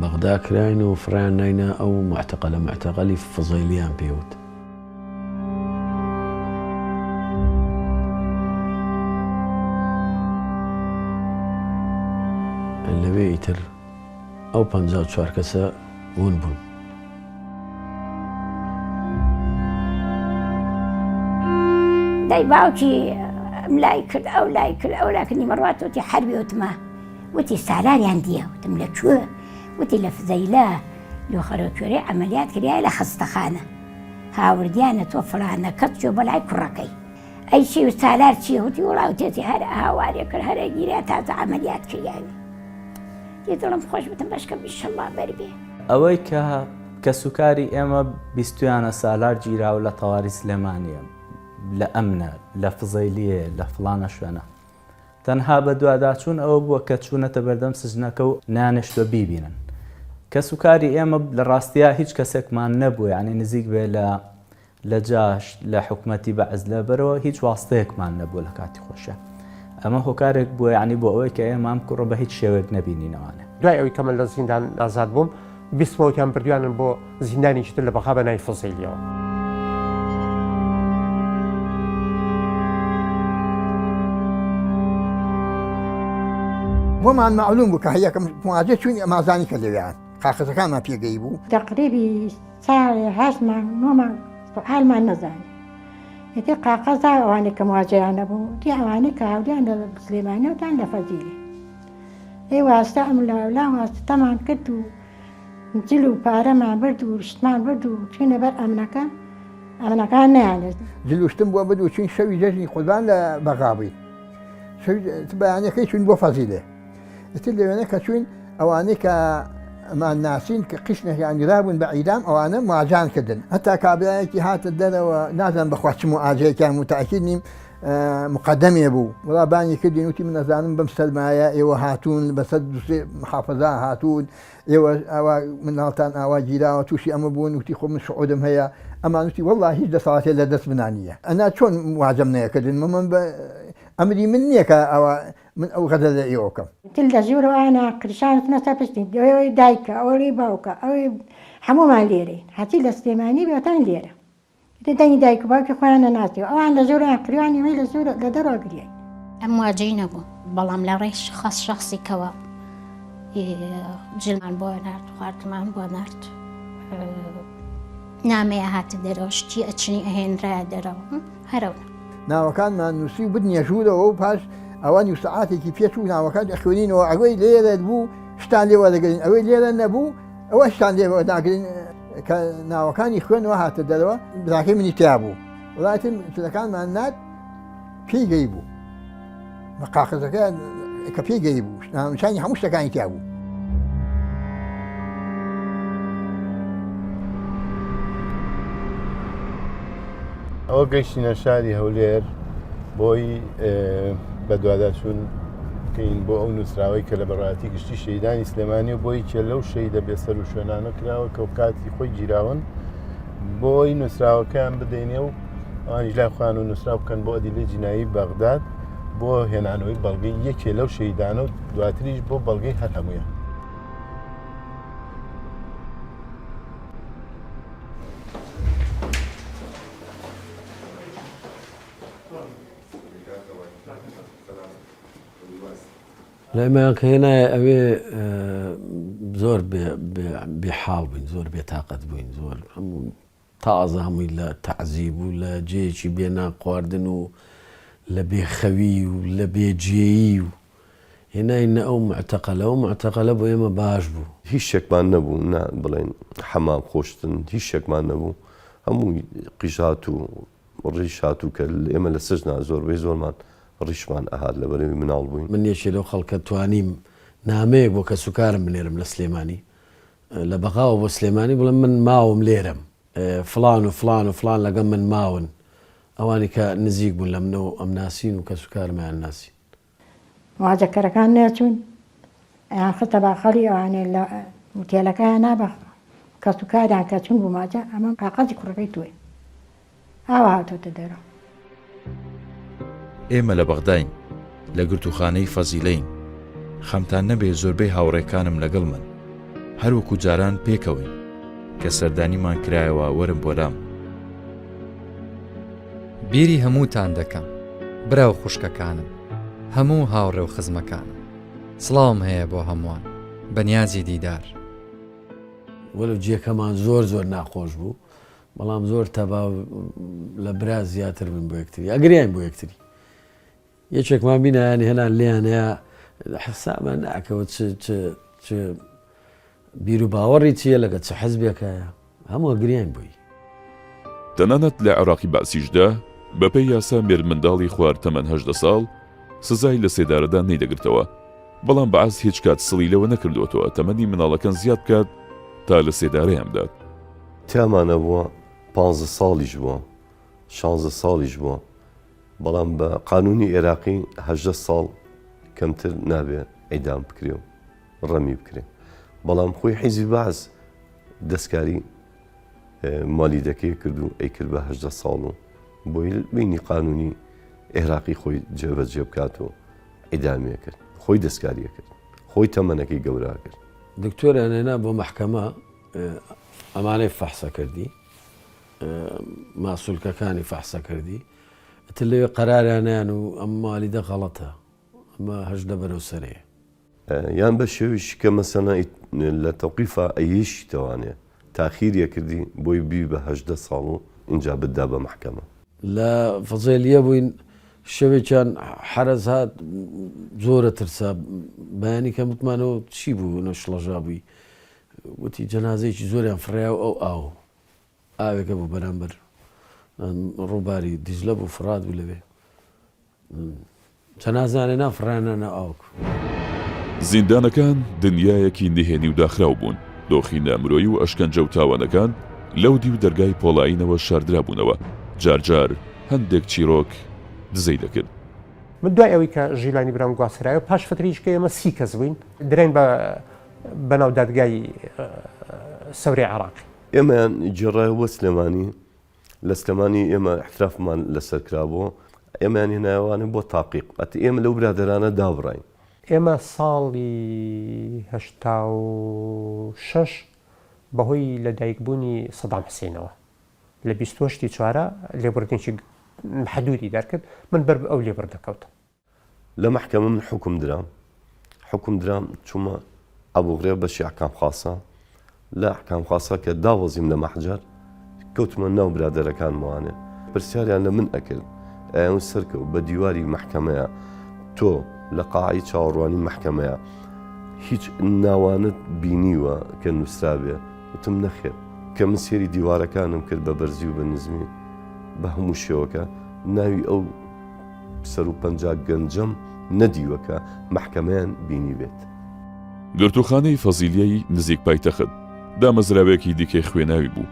Speaker 10: بەغدا کراین و فڕیان ناینە ئەو موعتەقەلە، موعتەقەلی فزەیلیان پێ وت. لەوێ ئیتر ئەو 54 کەسە ون بوون.
Speaker 9: دای باوکی ئەم لای کرد ئەو لای کرد ئەو لا کرد نیمەڕوات وتی حەربی وتمە وتی سالاریان دیە وتم لە کوێ وتی لە فزەیلە لۆ خەرۆکوێرەی عەمەلیات کریایە لە خەستەخانە هاوردیانە تۆ فڵانە کەس چۆ بەلای کوڕەکەی ئەی چی و سالار چیە وتی وڵا وتێتی هەر هاوارێ کرد هەرە گیرا تازە عەمەلیات کریاوی دی دڵم خۆش وتم بەشکەم ئیشەڵا بەربێ.
Speaker 13: ئەوەی کە کەسوکاری ئێمە بیستویانە سالار گیراوە لە تەواری سلێمانیە لە ئەمنە لە فزەیلیەیە لە فڵانە شوێنە تەنها بەدواداچوون ئەوە بووە کە چوونەتە بەردەم سجنەکە و نەیانهێشتووە بیبینن. کەسوکاری ئێمە لە ڕاستیا هیچ کەسێکمان نەبوو یانی نزیک بێ لە لە جاش لە حکومەتی بەعس لەبەرەوە هیچ واستەیەکمان نەبوو لە کاتی خۆشە. ئەمە هۆکارێک بووە یانی بۆ ئەوەی کە ئێمە ئەم کوڕە بە هیچ شێوەیەک نەبینینەوانێ.
Speaker 11: دوای ئەوەی کە من لە زیندان ئازاد بووم، بیستمەوە وتیان بردویانن بۆ زیندانێکی تر لە بەغا بە ناوی فزەیلیەوە.
Speaker 12: بۆمان مەعلوم بوو کە یەکەم مواجە چوین ئەمازانی کە لەوێیان قاقەزەکانمان پێگەی بوو.
Speaker 6: تەقریبی ساڵێ هەشت مانگ نۆ مانگ سوعالمان نەزانی. ئیتر قاقەزا ئەوانەی کە مواجەیان نەبوو وتی ئەوانەی کە هاوریان لە سلێمانیەوەتان لە فەزیلێ. ئێ واستە ئەم لاولا واستەمان کرد و جل و پارەمان برد و شتمان برد و چوینە بەر ئەمنەکە ئەمنەکان نەیانێت.
Speaker 12: جل و شتم بۆ برد و چوین شەوی جەژنی قوربان لە بەغا بووین شەوی بەیانەکەی چوین بۆ فەزیلێ ئیتر لەوێنە کە چوین ئەوانەی کە ئەمان ناسین کە قیسمێکیان گرابوون بە عیدام ئەوانە مواجان کردن هەتا کابرایەکی هاتە دەرەوە نازانم بەخوا چ موعاجەیەکیان متاکید نیم مقدمێ بوو وڵا بانگی کردین وتی من ئەزانم بەم سەرمایە ئێوە هاتوون بەسەر دوسێ محافظا هاتوون ئێوە ئاوا مناڵتان ئاوا گیراوە تووشی ئەمە بوون وتی خۆ من شعورم هەیە ئەمان وتی وەڵا هیچ دەسەڵاتێ لە دەست منا نییە ئەنا چۆن واجم نەیەکردن من بە ئەمری من نییە کە ئەوە من ئەو غەدر لە ئێوە بکەم.
Speaker 6: تل لە ژوورەوە ئانا قرشانتنە سەر پشتی ئەوەی دایکە ئەوەی باوکە ئەوەی هەموومان لێرەین هەرچی لە سلێمانی بێتان لێرە ئیتر دەنگی دایک و باوکی خۆیان نەناسیوە ئەوان لە ژوورەوە قریوان ئێمەی لە ژوور لە دەرەوە گریاین.
Speaker 5: ئەم واجەی نەبوو بەڵام لە ڕێی خەس شەخسیکەوە جلمان بۆ نارد خواردنمان بۆ نارد نامەیە هاتە دەرەوە شتی ئەچنی ئەهێنرایە دەرەوە هەرەوە.
Speaker 12: ناوەکانمان نووسی و بردنیە ژوورەوە و پاش ئەوە نیو سەعاتێکی پێچوو ناوەکان ئەخوێنینەوە ئەوەی لێرە بوو شتان لێ وەرەگرین ئەوەی لێرە نەبوو ئەوە شتان لێ وەرناگرین کە ناوەکانی خوێنەوە هاتە دەرەوە براکەی منی تیا بوو وڵاتم چلەکانمان نات پێی گەی بوو بە قاقەزەکە کە پێی گەی بوو ناونیشانی هەموو شتەکانی تیا بوو.
Speaker 15: ئەوە گەیشتینە شاری هەولێر بۆی بەدواداچوون بکەین بۆ ئەو نووسراوەی کە لە بەڕاتی گشتی شەیدانی سلێمانی و بۆی کێ لەو شەیدە بێسەر و شوێنانە کراوە کە کاتی خۆی گیراون بۆی نووسراوەکەیان بدەینێ و ئەوانیش لای خۆیان و نووسراو بکەن بۆ ئەدیلەی جینایی بەغداد بۆ هێنانەوەی بەڵگەی یەکێ لەو شەیدانە و دواتریش بۆ بەڵگەی هەر هەموویان.
Speaker 10: لای مایان کە هێنایە ئەوێ زۆر بێ حاڵ بووین زۆر بێتاقەت بووین زۆر هەموو تازە هەمووی لە تەعزیب و لە جێیەکی بێ نان خواردن و لە بێ خەوی و لە بێ جێیی و هێناینە ئەو موعتەقەلە ئەو موعتەقەلە بۆ ئێمە باش بوو.
Speaker 8: هیچ شتێکمان نەبوو نا بڵێن حەمام خۆشتن هیچ شتێکمان نەبوو هەمووی قیژهات و ڕیش هات و کە ئێمە لە سجنا زۆربەی زۆرمان ڕیشمان ئەهات لەبەرئەوەی مناڵ بووین.
Speaker 10: من یەکێ لەو خەڵکە توانیم نامەیەک بۆ کەسوکارم بنێرم لە سلێمانی لە بەغاوە بۆ سلێمانی بڵێم من ماوم لێرەم فڵان و فڵان و فڵان لەگەڵ من ماون ئەوانی کە نزیک بوون لە منەوە ئەمناسین و کەسوکارم ئەیانناسین.
Speaker 6: مواجەکەرەکان نەچوون ئەیان خستە باخەڵی ئەوانەی لە ئوتێلەکەیان نا بە. کەسوکاریان کە چوون بۆ ماجە ئەمە قاقەزی کوڕەکەی تۆیە ئاوا هاتۆتە دەرەوە.
Speaker 1: ئێمە لە بەغداین، لە گرتووخانەی فەزیلەین. خەمتان نەبێ زۆربەی هاوڕێکانم لەگەڵمن. هەر وەکو جاران پێکەوەین. کە سەردانیمان کرایەوە وەرن بۆ لام.
Speaker 2: بیری هەمووتان دەکەم برا و خوشکەکانم، هەموو هاوڕێ و خزمەکانم. سڵاوم هەیە بۆ هەمووان. بە نیازی دیدار.
Speaker 10: وەلو جێکەمان زۆر زۆر ناخۆش بوو بەڵام زۆر تەبا و لە برا زیاتر بووین بۆ یەکتری ئەگریاین بۆ یەکتری یەکێکمان بینایان هێنان لێیانەیە حسابمان ناکەوە چ چ چ بیر و باوەڕی چییە لەگە چ حزبێکایە هەموو گریان بووی.
Speaker 4: تەنانەت لە عێراقی بەعسیشدا بەپێی یاسا مێردمنداڵی خوار تەمەن 18 ساڵ سزای لەسێدارەدان نەیدەگرتەوە، بەڵام بەعس هیچ کات سڵی لەوە نەکردووەتەوە تەمەنی منداڵەکان زیاد بکات تا لەسێدارەیان بدات.
Speaker 8: تیامان هەبووە پانزە ساڵیش بووە شانزە ساڵیش بووە بەڵام بە قانونی ئێراقی 18 ساڵ کەمتر نابێ عیدام بکرێ و ڕەمی بکرێ بەڵام خۆی حیزبی بەعس دەستکاری مالیدەکەی کرد و ئەیکرد بە 18 ساڵ و بۆی بینی قانونی عێراقی خۆی جێبەجێ بکات و عیدامیە کرد خۆی دەستکاریە کرد خۆی تەمەنەکەی گەورە کرد.
Speaker 10: دکتۆریان هێنا بۆ مەحکەمە ئەمانەی فەحسە کردی ماسولکەکانی فەحسە کردی ئیتر لەوێ قەراریانیان و ئەم مالیدە غەڵەتە ئەمە 18 بەرەو سەرەیە.
Speaker 8: یان بە شێویش کە مەسەلەن لە تەوقیفا ئەیشیتەوانێ تاخیریە کردی بۆی بی بە 18 ساڵ و ئینجا بتدا بە مەحکەمە.
Speaker 10: لە فزێلیە بووین شەوێکیان حەرەس هات زۆرە ترسا بەیانی کە وتمانەوە چی بوو نە شڵەژا بووی وتی جەنازەیەکی زۆریان فڕیا و ئەو ئاو ئاوێکە بوو بەرامبەر ڕووباری دیجلە بوو فڕات بوو لەوێ جەنازانێ نا فڕیانە ناو ئاوک.
Speaker 4: زیندانەکان دنیایەکی نهێنی و داخراو بوون، دۆخی نامرۆیی و ئەشکەنجە و تاوانەکان لەو دیو دەرگای پۆڵایینەوە شاردرابوونەوە، جار جار هەندێک چیرۆک دزەی دەکرد.
Speaker 11: من دوای ئەوەی کە ژیلانی برام گواسترایەوە پاش فترەیەکی کە ئێمە سی کەس بووین دراین بە بەناو دادگای سەورەی عێراقی.
Speaker 8: ئێمەیان گێڕایەوە بۆ سلێمانی، لە سلێمانی ئێمە احترافمان لەسەر کرابوو، ئێمەیان هێنایەوانێ بۆ تاقیق، ئەتە ئێمە لەو برادەرانە دابڕاین.
Speaker 11: ئێمە ساڵی 86 بەهۆی لەدایکبوونی سەدام حسێنەوە لە 28 ی چوارا لێبوردنێکی محدودی دەرکرد، من بەر ئەو لێبوردنە کەوتم.
Speaker 8: لە مەحکەمە من حوکم درام حوکم درام چوومە ئەبوغرێب بەشی ئەحکام خاسە لە ئەحکام خاسە کە داوەزیم لە مەحجەر کەوتمە ناو برادەرەکانمەوانێ پرسیاریان لە من ئەکرد ئەیان سەرکەوت بە دیواری مەحکەمەیە تۆ لە قاعی چاوەڕوانی مەحکەمەیە هیچ ناوانت بینیوە کە نووسرابێ وتم نەخێر کە من سێری دیوارەکانم کرد بە بەرزی و بە نزمی بە هەموو شێوەکە ناوی ئەو سەروو 50 گەنجەم نەدیوە کە مەحکەمەیان بینیبێت.
Speaker 4: گرتووخانەی فەزیلیەی نزیک پایتەخت، دامەزراوەیەکی دیکەی خوێناوی بوو،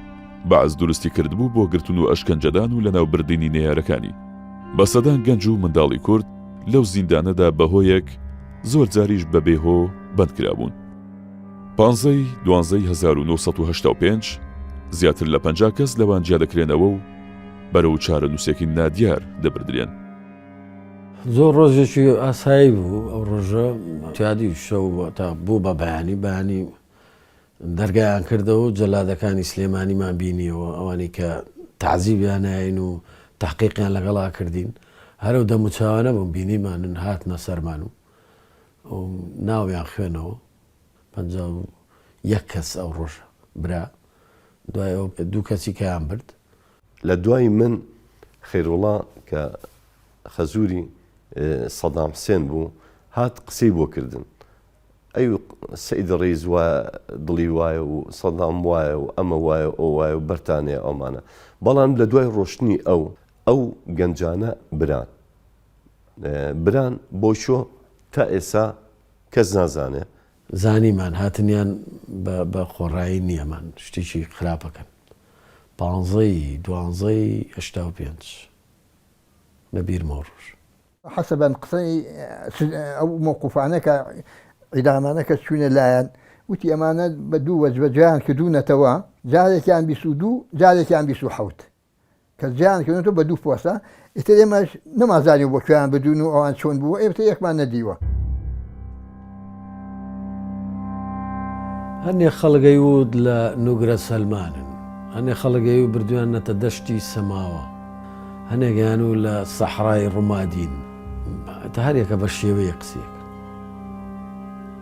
Speaker 4: بەعس دروستی کردبوو بۆ گرتن و ئەشکەنجەدان و لەناوبردنی نەیارەکانی. بە سەدان گەنج و منداڵی کورد لەو زیندانەدا بە هۆیەک، زۆر جاریش بە بێ هۆ بەند کرابوون. پانزەی دوانزەی 1985 زیاتر لە 50 کەس لەوان جیا دەکرێنەوە و بەرەو چارەنووسێکی نادیار دەبردرێن.
Speaker 10: زۆر ڕۆژێکی ئاسایی بوو ئەو ڕۆژە تیادی شەو تا بوو بە بەیانی بەیانی دەرگایان کردەوە و جەلادەکانی سلێمانیمان بینیەوە ئەوانەی کە تەعزیبیان ناین و تەحقیقیان لەگەڵا کردین هەرو دەموچاوانە بوون بینیمانن هاتنە سەرمان و ناویان خوێنەوە 51 کەس ئەو ڕۆژە برا دوای ئەو دوو کەسی کەیان برد.
Speaker 8: لە دوای من خەیروڵا کە خەزوری سەدام حسێن بوو هات قسەی بۆ کردن ئەی سەید ڕیز وایە دڵی وایە و سەدام وایە و ئەمە وایە و ئەو وایە و بەرتانەیە ئەومانە بەڵام لە دوای ڕۆشتنی ئەو ئەو گەنجانە بران بران بۆ چۆ تا ئێسا کەس نازانێ.
Speaker 10: زانیمان هاتنیان بە بە خۆڕایی نییە مان شتێکی خراپەکەن پانزەی دوانزەی 85 لە بیرمەوە ڕۆژ.
Speaker 12: حەسەبەن قسەی ئەو مەوقوفانە کە عیدامانە کە چوینە لایان. وتی ئەمانە بە دوو وەجبە جیایان کردوونەتەوە، جارێکیان 22 جارێکیان 27 کە جیایان کردوونەتەوە بە دوو پۆستە، ئیتر ئێمەش نەمانزانیوە بۆ کوێیان بردوون و ئەوان چۆن بووە، ئێمە یەکمان نەدیوە.
Speaker 10: هەنێ خەڵک ئەیوت لە نوگرە سەلمانن، هەنێ خەڵک ئەیوت بردویاننەتە دەشتی سەماوە، هەنێک ئەیانوت لە سەحرای ڕومادین. هەتا هەریەکە بە شێوەیەک قسەی ئەکرد.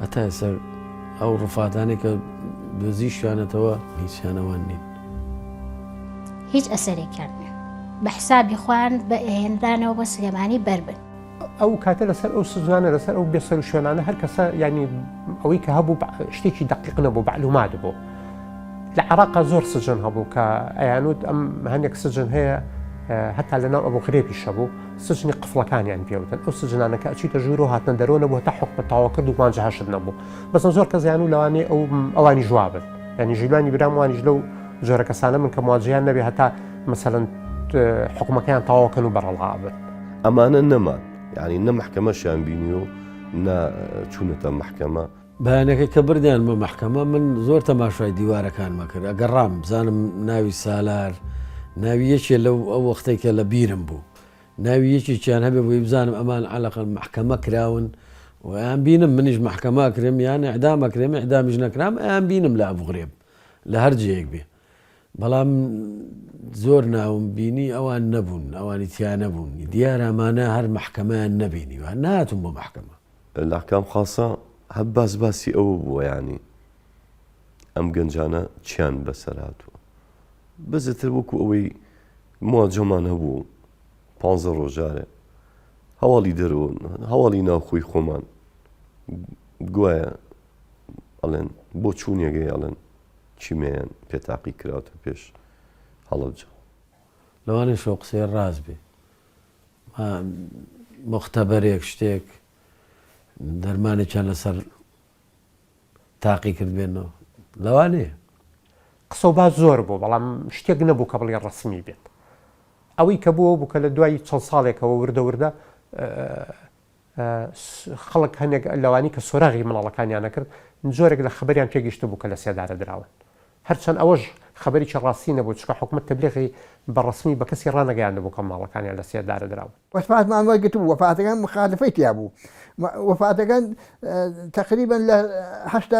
Speaker 10: هەتا ئێستا ئەو ڕوفاتانەی کە دۆزیشیانەتەوە هیچیان ئەوان نین.
Speaker 5: هیچ ئەسەرێکیان نیە. بە حسابی خۆیان بە هێنرانەوە بۆ سلێمانی بەربن.
Speaker 11: ئەو کاتە لەسەر ئەو سزانە لەسەر ئەو بێسەروشوێنانە هەر کەسە ینی ئەوەی کە هەبوو شتێکی دقیق نەبوو بەعلومات بوو لە عراقا زۆر سجن هەبوو کە ئەیانوت ئەم هەندێک سجن هەیە هەتا لەناو ئەبوو غرێبیش هەبوو سجنی قفڵەکانیان پێوتن ئەو سجنانە کە ئەچیتە ژوورۆ هاتنە دەرەوە نەبوو هەتا حوکمت تەواو کرد و مواجهەشت نەبوو بەسەن زۆر کەس یان و لەوانەیە ئەو ئەوانی ژوابن یعنی ژیلانی برام وانیش لەو جۆرە کەسانە من کە مواجهیان نەبێ هەتا مەسەلەن حکومەکەیان تەواوکەن و بەڕەڵا بن.
Speaker 8: ئەمانە نەمان یانی نە مەحکەمەشیان بینیوە و نە چوونەتە مەحکەمە.
Speaker 10: بەیانەکەی کە بردیانمە مەحکەمە من زۆر تەماشای دیوارەکانمە کرد ئەگەڕام بزانم ناوی سالار ناوی یەکێ لەو ئەو وەختەی کە لە بیرم بوو ناوی یەکێکیان هەبێ بۆی بزانم ئەمان عەلەقەل مەحکەمە کراون و ئەیان بینم منیش مەحکەمە ئەکرێم یان ئیعدام ئەکرێم ئیعدامیش نەکرام ئەیان بینم لە ئەبوغرێب لە هەر جێیەک بێ بەڵام زۆر ناوم بینی ئەوان نەبوون ئەوانی تیا نەبوون دیارە ئەمانە هەر مەحکەمەیان نەبینیوە نەهاتوون بۆ مەحکەمە.
Speaker 8: لە احکام خاصە هەر باس باسی ئەوە بووە یانی ئەم گەنجانە چیان بەسەر هاتووە بەزێتر وەکو ئەوەی مواجەمان هەبوو پانزە ڕۆژارێ هەواڵی دەرەوە هەواڵی ناوخۆی خۆمان گوایە ئەڵێن بۆ چوونێگەی ئەڵێن کیمیایان پێ تاقی کراوەتە پێش هەڵەبجە.
Speaker 10: لەوانەیە ئەو قسەیە ڕاست بێ موختەبەرێک شتێک دەرمانێکیان لەسەر تاقی کردبێنەوە لەوانەیە.
Speaker 11: قسە و باس زۆر بوو بەڵام شتێک نەبوو کە بڵێ ڕەسمی بێت. ئەوەی کە بوو ئەو بوو کە لە دوای چەند ساڵێکەوە وردە وردە خەڵک هەنێک لەوانی کە سۆراغی منداڵەکانیان ئەکرد جۆرێک لە خەبەریان پێگەیشتبوو کە لە سێدارە دراون. هەرچەند ئەوەش خەبەرێکی ڕاستی نەبوو چونکە حکومەت تەبلیغی بە ڕەسمی بە کەسی ڕانەگەیاندبوو کە منداڵەکانیان لە سێدارە دراون.
Speaker 12: وەفاتمان وەرگرتبوو وەفاتەکان مخالفەی تیا بوو وەفاتەکان تەقریبەن لە هەشتا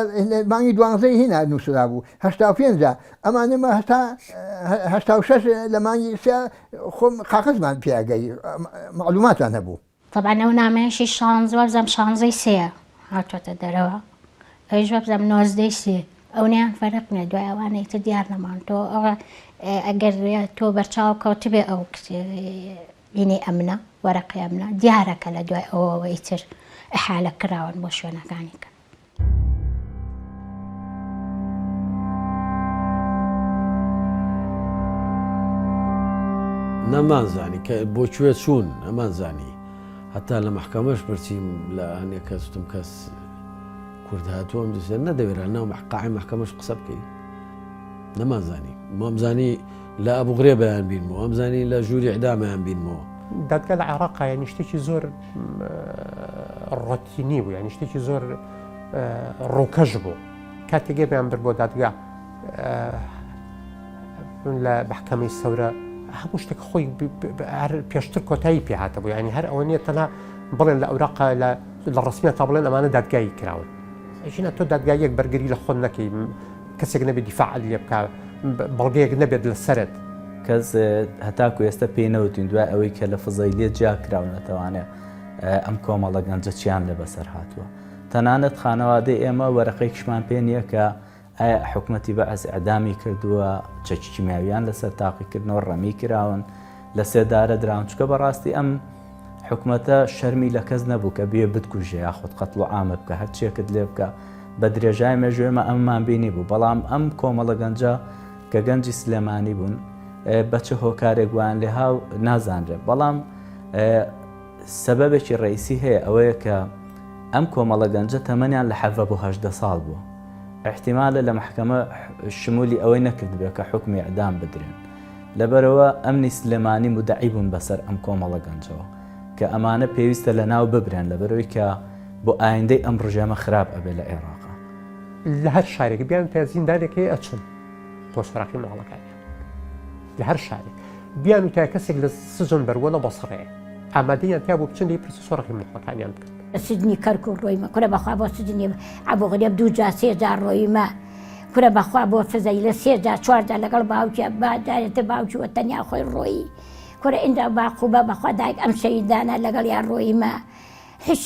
Speaker 12: مانگی دوانزەی هینا نووسرابوو 85 ئەمانە مە هەتا 86 لە مانگی سێ خۆم قاقزمان پیاگەی معلوماتان هەبوو.
Speaker 5: تەبعەن ئەو نامەیەشی شانزە وابزانم شانزەی سێیە هاتۆتە دەرەوە ئەویش وابزانم نۆزدەی سێ ئەونەیان فەرق نیە دوای ئەوانەی تر دیار نەمان تۆ ئەوە ئەگەر تۆ بەرچاو کەوتبێ ئەو بینی ئەمنە وەرەقی ئەمنە دیارە کە لە دوای ئەوەوە ئیتر ئەحالە کراون بۆ شوێنەکانی کە.
Speaker 10: نەمانزانی کە بۆ کوێ چوون نەمانزانی هەتا لە مەحکەمەش پرسیم لە هەنێک کەس وتم کەس کورد هاتووە ئەم دوسێ نەدەوێرا ناو قاعی مەحکەمەش قسە بکەی نەمانزانی مامزانی لە ئەبوغرێبیان بینمەوە ئەمزانی لە ژووری ئیعدامیان بینمەوە.
Speaker 11: دادگا لە عێراقا یانی شتێکی زۆر ڕۆتینی بوو یانی شتێکی زۆر ڕووکەش بوو کاتێک ئێمەیان برد بۆ دادگا لە مەحکەمەی سەورە هەموو شتێک خۆی پێشتر کۆتایی پێهاتە بوو ینی هەر ئەوە نییە تەنها بڵێن لە ئەوراقا لە لە ڕسمیە تا بڵێن ئەمانە دادگایی کراون ئەژینا تۆ دادگاییەک بەرگری لە خۆت نەکەی کەسێک نەبێت دیفاعت لێ بکە بەڵگەیەک نەبێت لەسەرت.
Speaker 13: کەس هەتاکو ئێستا پێی نەوتوین دوای ئەوەی کە لە فزەیلیە جیا کراونەتەوانێ ئەم کۆمەڵە گەنجە چیان لێ بەسەر هاتووە تەنانەت خانەوادەی ئێمە وەرەقەیەکیشمان پێ نییە کە ئایا حکومەتی بەعس ئیعدامی کردووە چەکی کیمیاویان لەسەر تاقیکردنەوە ڕەمی کراون لە سێدارە دراون چونکە بەڕاستی ئەم حکومەتە شەرمی لە کەس نەبوو کە بێ بتکوژێ یاخود قەتڵ و عامە بکە هەرچێکت لێ بکە بە درێژای مێژوو ئێمە ئەمەمان بینی بوو بەڵام ئەم کۆمەڵە گەنجە کە گەنجی سلێمانی بوون بە چ هۆکارێک وایان لێها و نازانرێت بەڵام سەبەبێکی ڕئیسی هەیە ئەوەیە کە ئەم کۆمەڵە گەنجە تەمەنیان لە حەڤە بۆ هەژدە ساڵ بووە احتیمالە لە محکەمە شمولی ئەوەی نەکردبێ کە حوکمی ئیعدام بدرێن لەبەرئەوە ئەمنی سلێمانی مودەعی بوون بەسەر ئەم کۆمەڵە گەنجەوە کە ئەمانە پێویستە لەناو ببرێن لەبەرئەوەی کە بۆ ئایندەی ئەم ڕژێمە خراپ ئەبێ لە عێراقا.
Speaker 11: لە هەر شارێک بیان پێ زیندانێک هەیە ئەچن بۆ سۆراخی منداڵەکانیان لە هەر شارێک بیان و تا کەسێک لە سجن بەروە لە بەسڕەیە ئامادەیان تیا بۆ بچن لێی پرسی سۆراخی منداڵەکانیان بکەن.
Speaker 9: لە سجنی کەرکوک ڕۆیمە کورە بەخوا بۆ سجنی ئەبوغرێب دوو جار سێ جار ڕۆیمە کورە بەخوا بۆ فزەیلە سێ جار چوار جار لەگەڵ باوکیا با جارێتر باوکی وە تەنیا خۆی ڕۆیی کورە ئینجا باقوبە بەخوا دایک ئەم شەهیدانە لەگەڵیان ڕۆیمە هیچ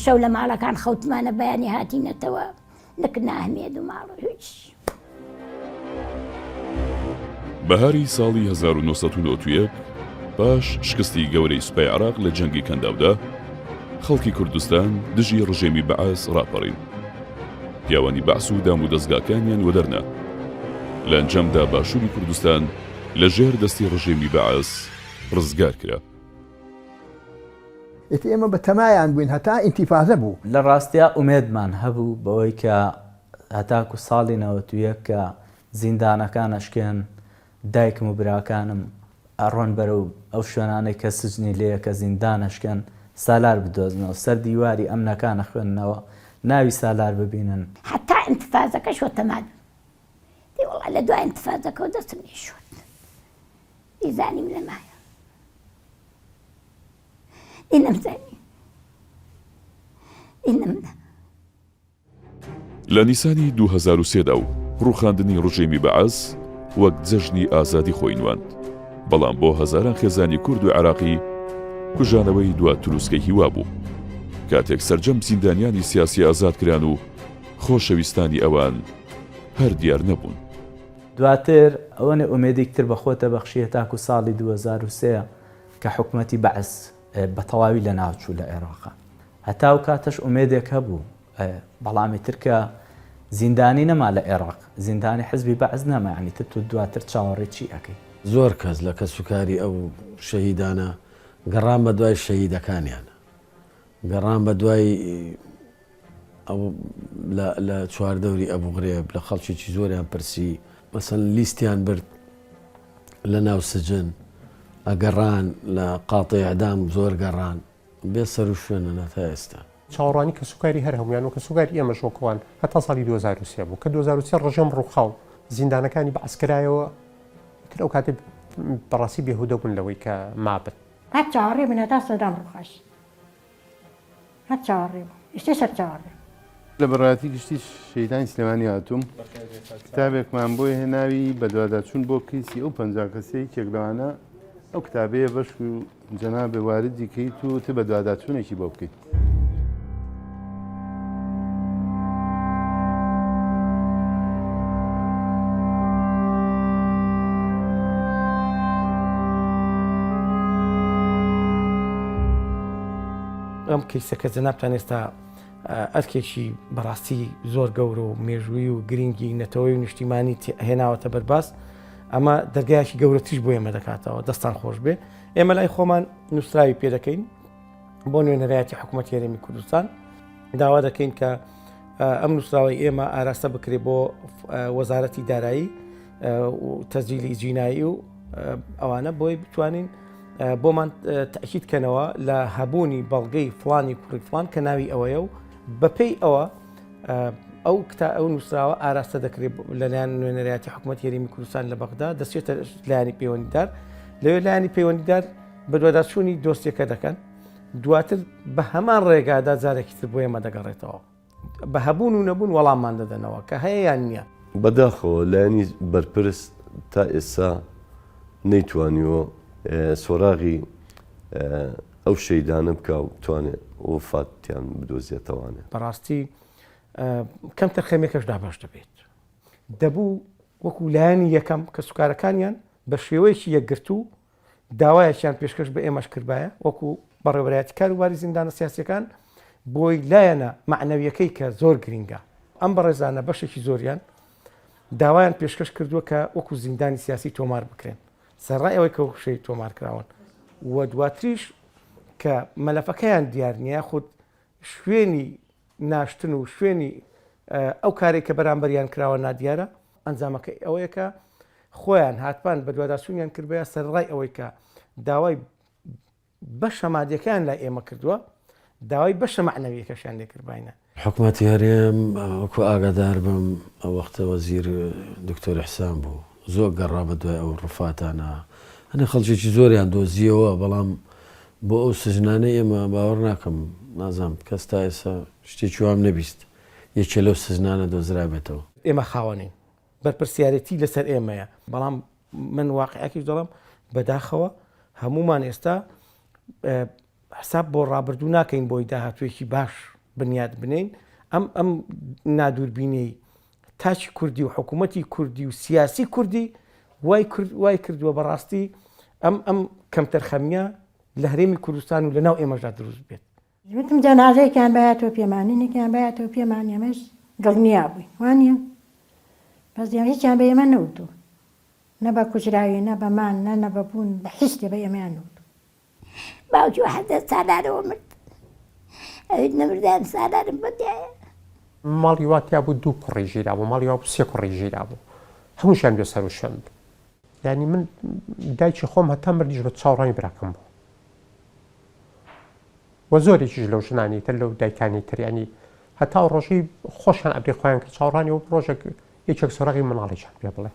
Speaker 9: شەو لە ماڵەکان خەوتمانە بەیانی هاتینەتەوە نک ناهمێد و ماڵ و هیچ.
Speaker 4: بەهاری ساڵی 1991 پاش شکستی گەورەی سوپای عێراق لە جەنگی کەنداودا، خەڵکی کوردستان دژی ڕژێمی بەعس ڕاپەڕین. پیاوانی بەعس و دامودەزگاکانیان وەدەرنا. لە ئەنجامدا باشووری کوردستان لە ژێر دەستی ڕژێمی بەعس ڕزگار کرا.
Speaker 12: ئیتر ئێمە بە تەمایان بووین هەتا ئینتیفازە بوو.
Speaker 13: لە ڕاستیا ئومێدمان هەبوو بەوەی کە هەتاکو ساڵی 91 کە زیندانەکان ئەشکێن دایکم و براکانم ئەڕۆن بەرەو ئەو شوێنانەی کە سجنی لێیە کە زیندان ئەشکێن سالار بدۆزنەوە سەر دیواری ئەمنەکان ئەخوێننەوە ناوی سالار ببینن.
Speaker 9: هەتا ئینتفازەکەش وەتەما بوو. دی وەڵا لە دوای ئینتفازەکەوە دەستم لێ شۆرد. دی زانیم نەمایە. دی نەمزانی. دی نەمنا.
Speaker 4: لە نیسانی 2003 دا و ڕووخاندنی ڕژێمی بەعس وەک جەژنی ئازادی خۆی نواند، بەڵام بۆ هەزاران خێزانی کورد و عێراقی کوژانەوەی دوا تروسکەی هیوا بوو کاتێک سەرجەم زیندانیانی سیاسی ئازاد کران و خۆشەویستانی ئەوان هەر دیار نەبوون.
Speaker 13: دواتر ئەوەنە ئومێدیک تر بە خۆت ئەبەخشی هەتاکو ساڵی 2003 کە حکومەتی بەعس بە تەواوی لەناوچوو لە عێراق. هەتا ئەو کاتەش ئومێدێک هەبوو، بەڵام ئیتر کە زیندانی نەما لە عێراق، زیندانی حزبی بەعس نەما، یانی تر تۆ دواتر چاوەڕێی چی ئەکەی؟
Speaker 10: زۆر کەس لە کەسوکاری ئەو شەهیدانە گەڕان بە دوای شەهیدەکانیان، گەڕان بە دوای ئەو لە چواردەوری ئەبوغرێب لە خەڵکێکی زۆریان پرسی، مەسەلەن لیستیان برد لە ناو سجن ئەگەڕان، لە قاتەی ئیعدام زۆر گەڕان، بێ سەروشوێنن هەتا ئێستا.
Speaker 11: چاوەڕوانی کەسوکاری هەر هەموویان و کەسوکاری ئێمەش وەک ئەوان هەتا ساڵی 2003 بوو کە 2003 ڕژێم ڕووخا و زیندانەکانی بەعس کرایەوە ئیتر ئەو کاتێ بەڕاستی بێهودە بوون لەوەی کە مابن.
Speaker 6: هەر چاوەڕێ بووین هەتا سەدام ڕووخاش. هەر چاوەڕێ بووم ئێستاش هەر چاوەڕێم.
Speaker 15: لە بەڕێوەبەرایەتی گشتی شەهیدانی سلێمانی هاتووم کتابێکمان بۆ هێناوی بەدواداچوون بۆ کەیسی ئەو 50 کەسە یەکێک لەوانە ئەو کتابەیە بەش و جەنابێ واردی کەیت و تر بەدواداچوونێکی بۆ بکەیت.
Speaker 16: ئەم کەیسە کە جەنابتان ئێستا ئەرکێکی بەڕاستی زۆر گەورە و مێژووی و گرنگی نەتەوەی و نیشتیمانی هێناوەتە بەرباس ئەمە دەرگایەکی گەورەتریش بۆ ئێمە دەکاتەوە دەستان خۆش بێ ئێمە لای خۆمان نووسراوی پێ دەکەین بۆ نوێنەرایەتی حکوومەت هەرێمی کوردستان داوا دەکەین کە ئەم نووسراوەی ئێمە ئاراستە بکرێ بۆ وەزارەتی دارایی تەزیلی جینایی و ئەوانە بۆی بتوانین بۆمان تەئکید کەنەوە لە هەبوونی بەڵگەی فڵانی کوڕی فڵان کە ناوی ئەوەیە و بەپێی ئەوە ئەو کتا ئەو نووسراوە ئاراستە دەکرێت لەلایەن نوێنەرایەتی حکوومەت هەرێمی کوردستان لە بەغدا دەچێتە لایەنی پەیوەندیدار لەوێ لایەنی پەیوەندیدار بەدواداچوونی دۆسیەکە دەکەن دواتر بە هەمان ڕێگادا جارێکی تر بۆ ئێمە دەگەڕێتەوە. بە هەبوون و نەبوون وەڵاممان دەدەنەوە کە هەیە یان نییە.
Speaker 8: بەداخەوە لایەنی بەرپرس تا ئێستا نەیتوانیوە سۆراغی ئەو شەیدانە بکا و بتوانێ وەفاتیان بدۆزێتەوانێ.
Speaker 16: بەڕاستی کەمتەرخەمیەکەش دابەش دەبێت. دەبوو وەکو لایەنی یەکەم کەسوکارەکانیان بە شێوەیەکی یەکگرتوو داوایەکیان پێشکەش بە ئێمەش کردبایە وەکو بەڕێوەبەرایەتی کاروباری زیندانە سیاسیەکان بۆی لایەنە مەعنەویەکەی کە زۆر گرینگە ئەم بەڕێزانە بەشێکی زۆریان داوایان پێشکەش کردووە کە وەکو زیندانی سیاسی تۆمار بکرێن سەرڕای ئەوەی کە وەکو شەهید تۆمار کراون و دواتریش کە مەلەفەکەیان دیار نییە خود شوێنی ناشتن و شوێنی ئەو کارێک کە بەرامبەریان کراوە نادیارە ئەنجامەکەی ئەوەیە کە خۆیان هاتبان بەدواداچوونیان کردبایە سەرەڕای ئەوەی کە داوای بەشە مادیەکەیان لای ئێمە کردووە. داوای بەشە مەعنەویەکەشیان لێکردباینە.
Speaker 10: حکومەتی هەرێم وەکو ئاگادار بم ئەو وەختە وەزیر دکتۆر ئیحسان بوو زۆر گەڕا بە دوای ئەو ڕفاتانە هەنێ خەڵکێکی زۆریان دۆزیەوە بەڵام بۆ ئەو سجنانەی ئێمە باوەڕ ناکەم نازانم کەس تا ئێستا شتێکی وام نەبیست یەکێ لەو سجنانە دۆزرابێتەوە.
Speaker 16: ئێمە خاوەنین بەرپرسیارێتی لەسەر ئێمەیە بەڵام من واقعەکیش دەڵێم بەداخەوە هەمومان ئێستا حساب بۆ ڕابردوو ناکەین بۆی داهاتوویەکی باش بنیات بنێین، ئەم ئەم نادووربینیەی تاکی کوردی و حکوومەتی کوردی و سیاسی کوردی وای کرد وای کردووە بەڕاستی ئەم ئەم کەمتەرخەمیە لە هەرێمی کوردستان و لەناو ئێمەشدا دروست بێت.
Speaker 6: وتم جەنازەیەکیان بایەتەوە پێمان، نینێکیان بایەتەوە پێمان، ئێمەش دڵنیا بووین، وانییە؟ بەس هیچیان بە ئێمە نەوتووە، نە بە کوژراوی، نە بە مان، نە نە بە بوون، بە هیچ شتێ بە ئێمەیان نەوتووە.
Speaker 9: باوکی وە حەزرەت سالارەوە مرد ئەویت نەمردایەم سالارم بۆ تایە.
Speaker 11: ماڵی وا تیا بوو دوو کوڕی ژیرا بوو ماڵی وا بوو سێ کوڕی ژیرا بوو هەمووشیان بێ سەر و شوێن بوو. یانی من دایکی خۆم هەتا مردیش بە چاوڕانی براکەم بوو و زۆرێکیش لەو ژنانی تر لەو دایکانی تر یانی هەتا ئەو ڕۆژەی خۆشیان ئەبری خۆیان کرد چاوڕانی و ڕۆژێک یەکێک سۆراغی مناڵێکیان پێ بڵێ.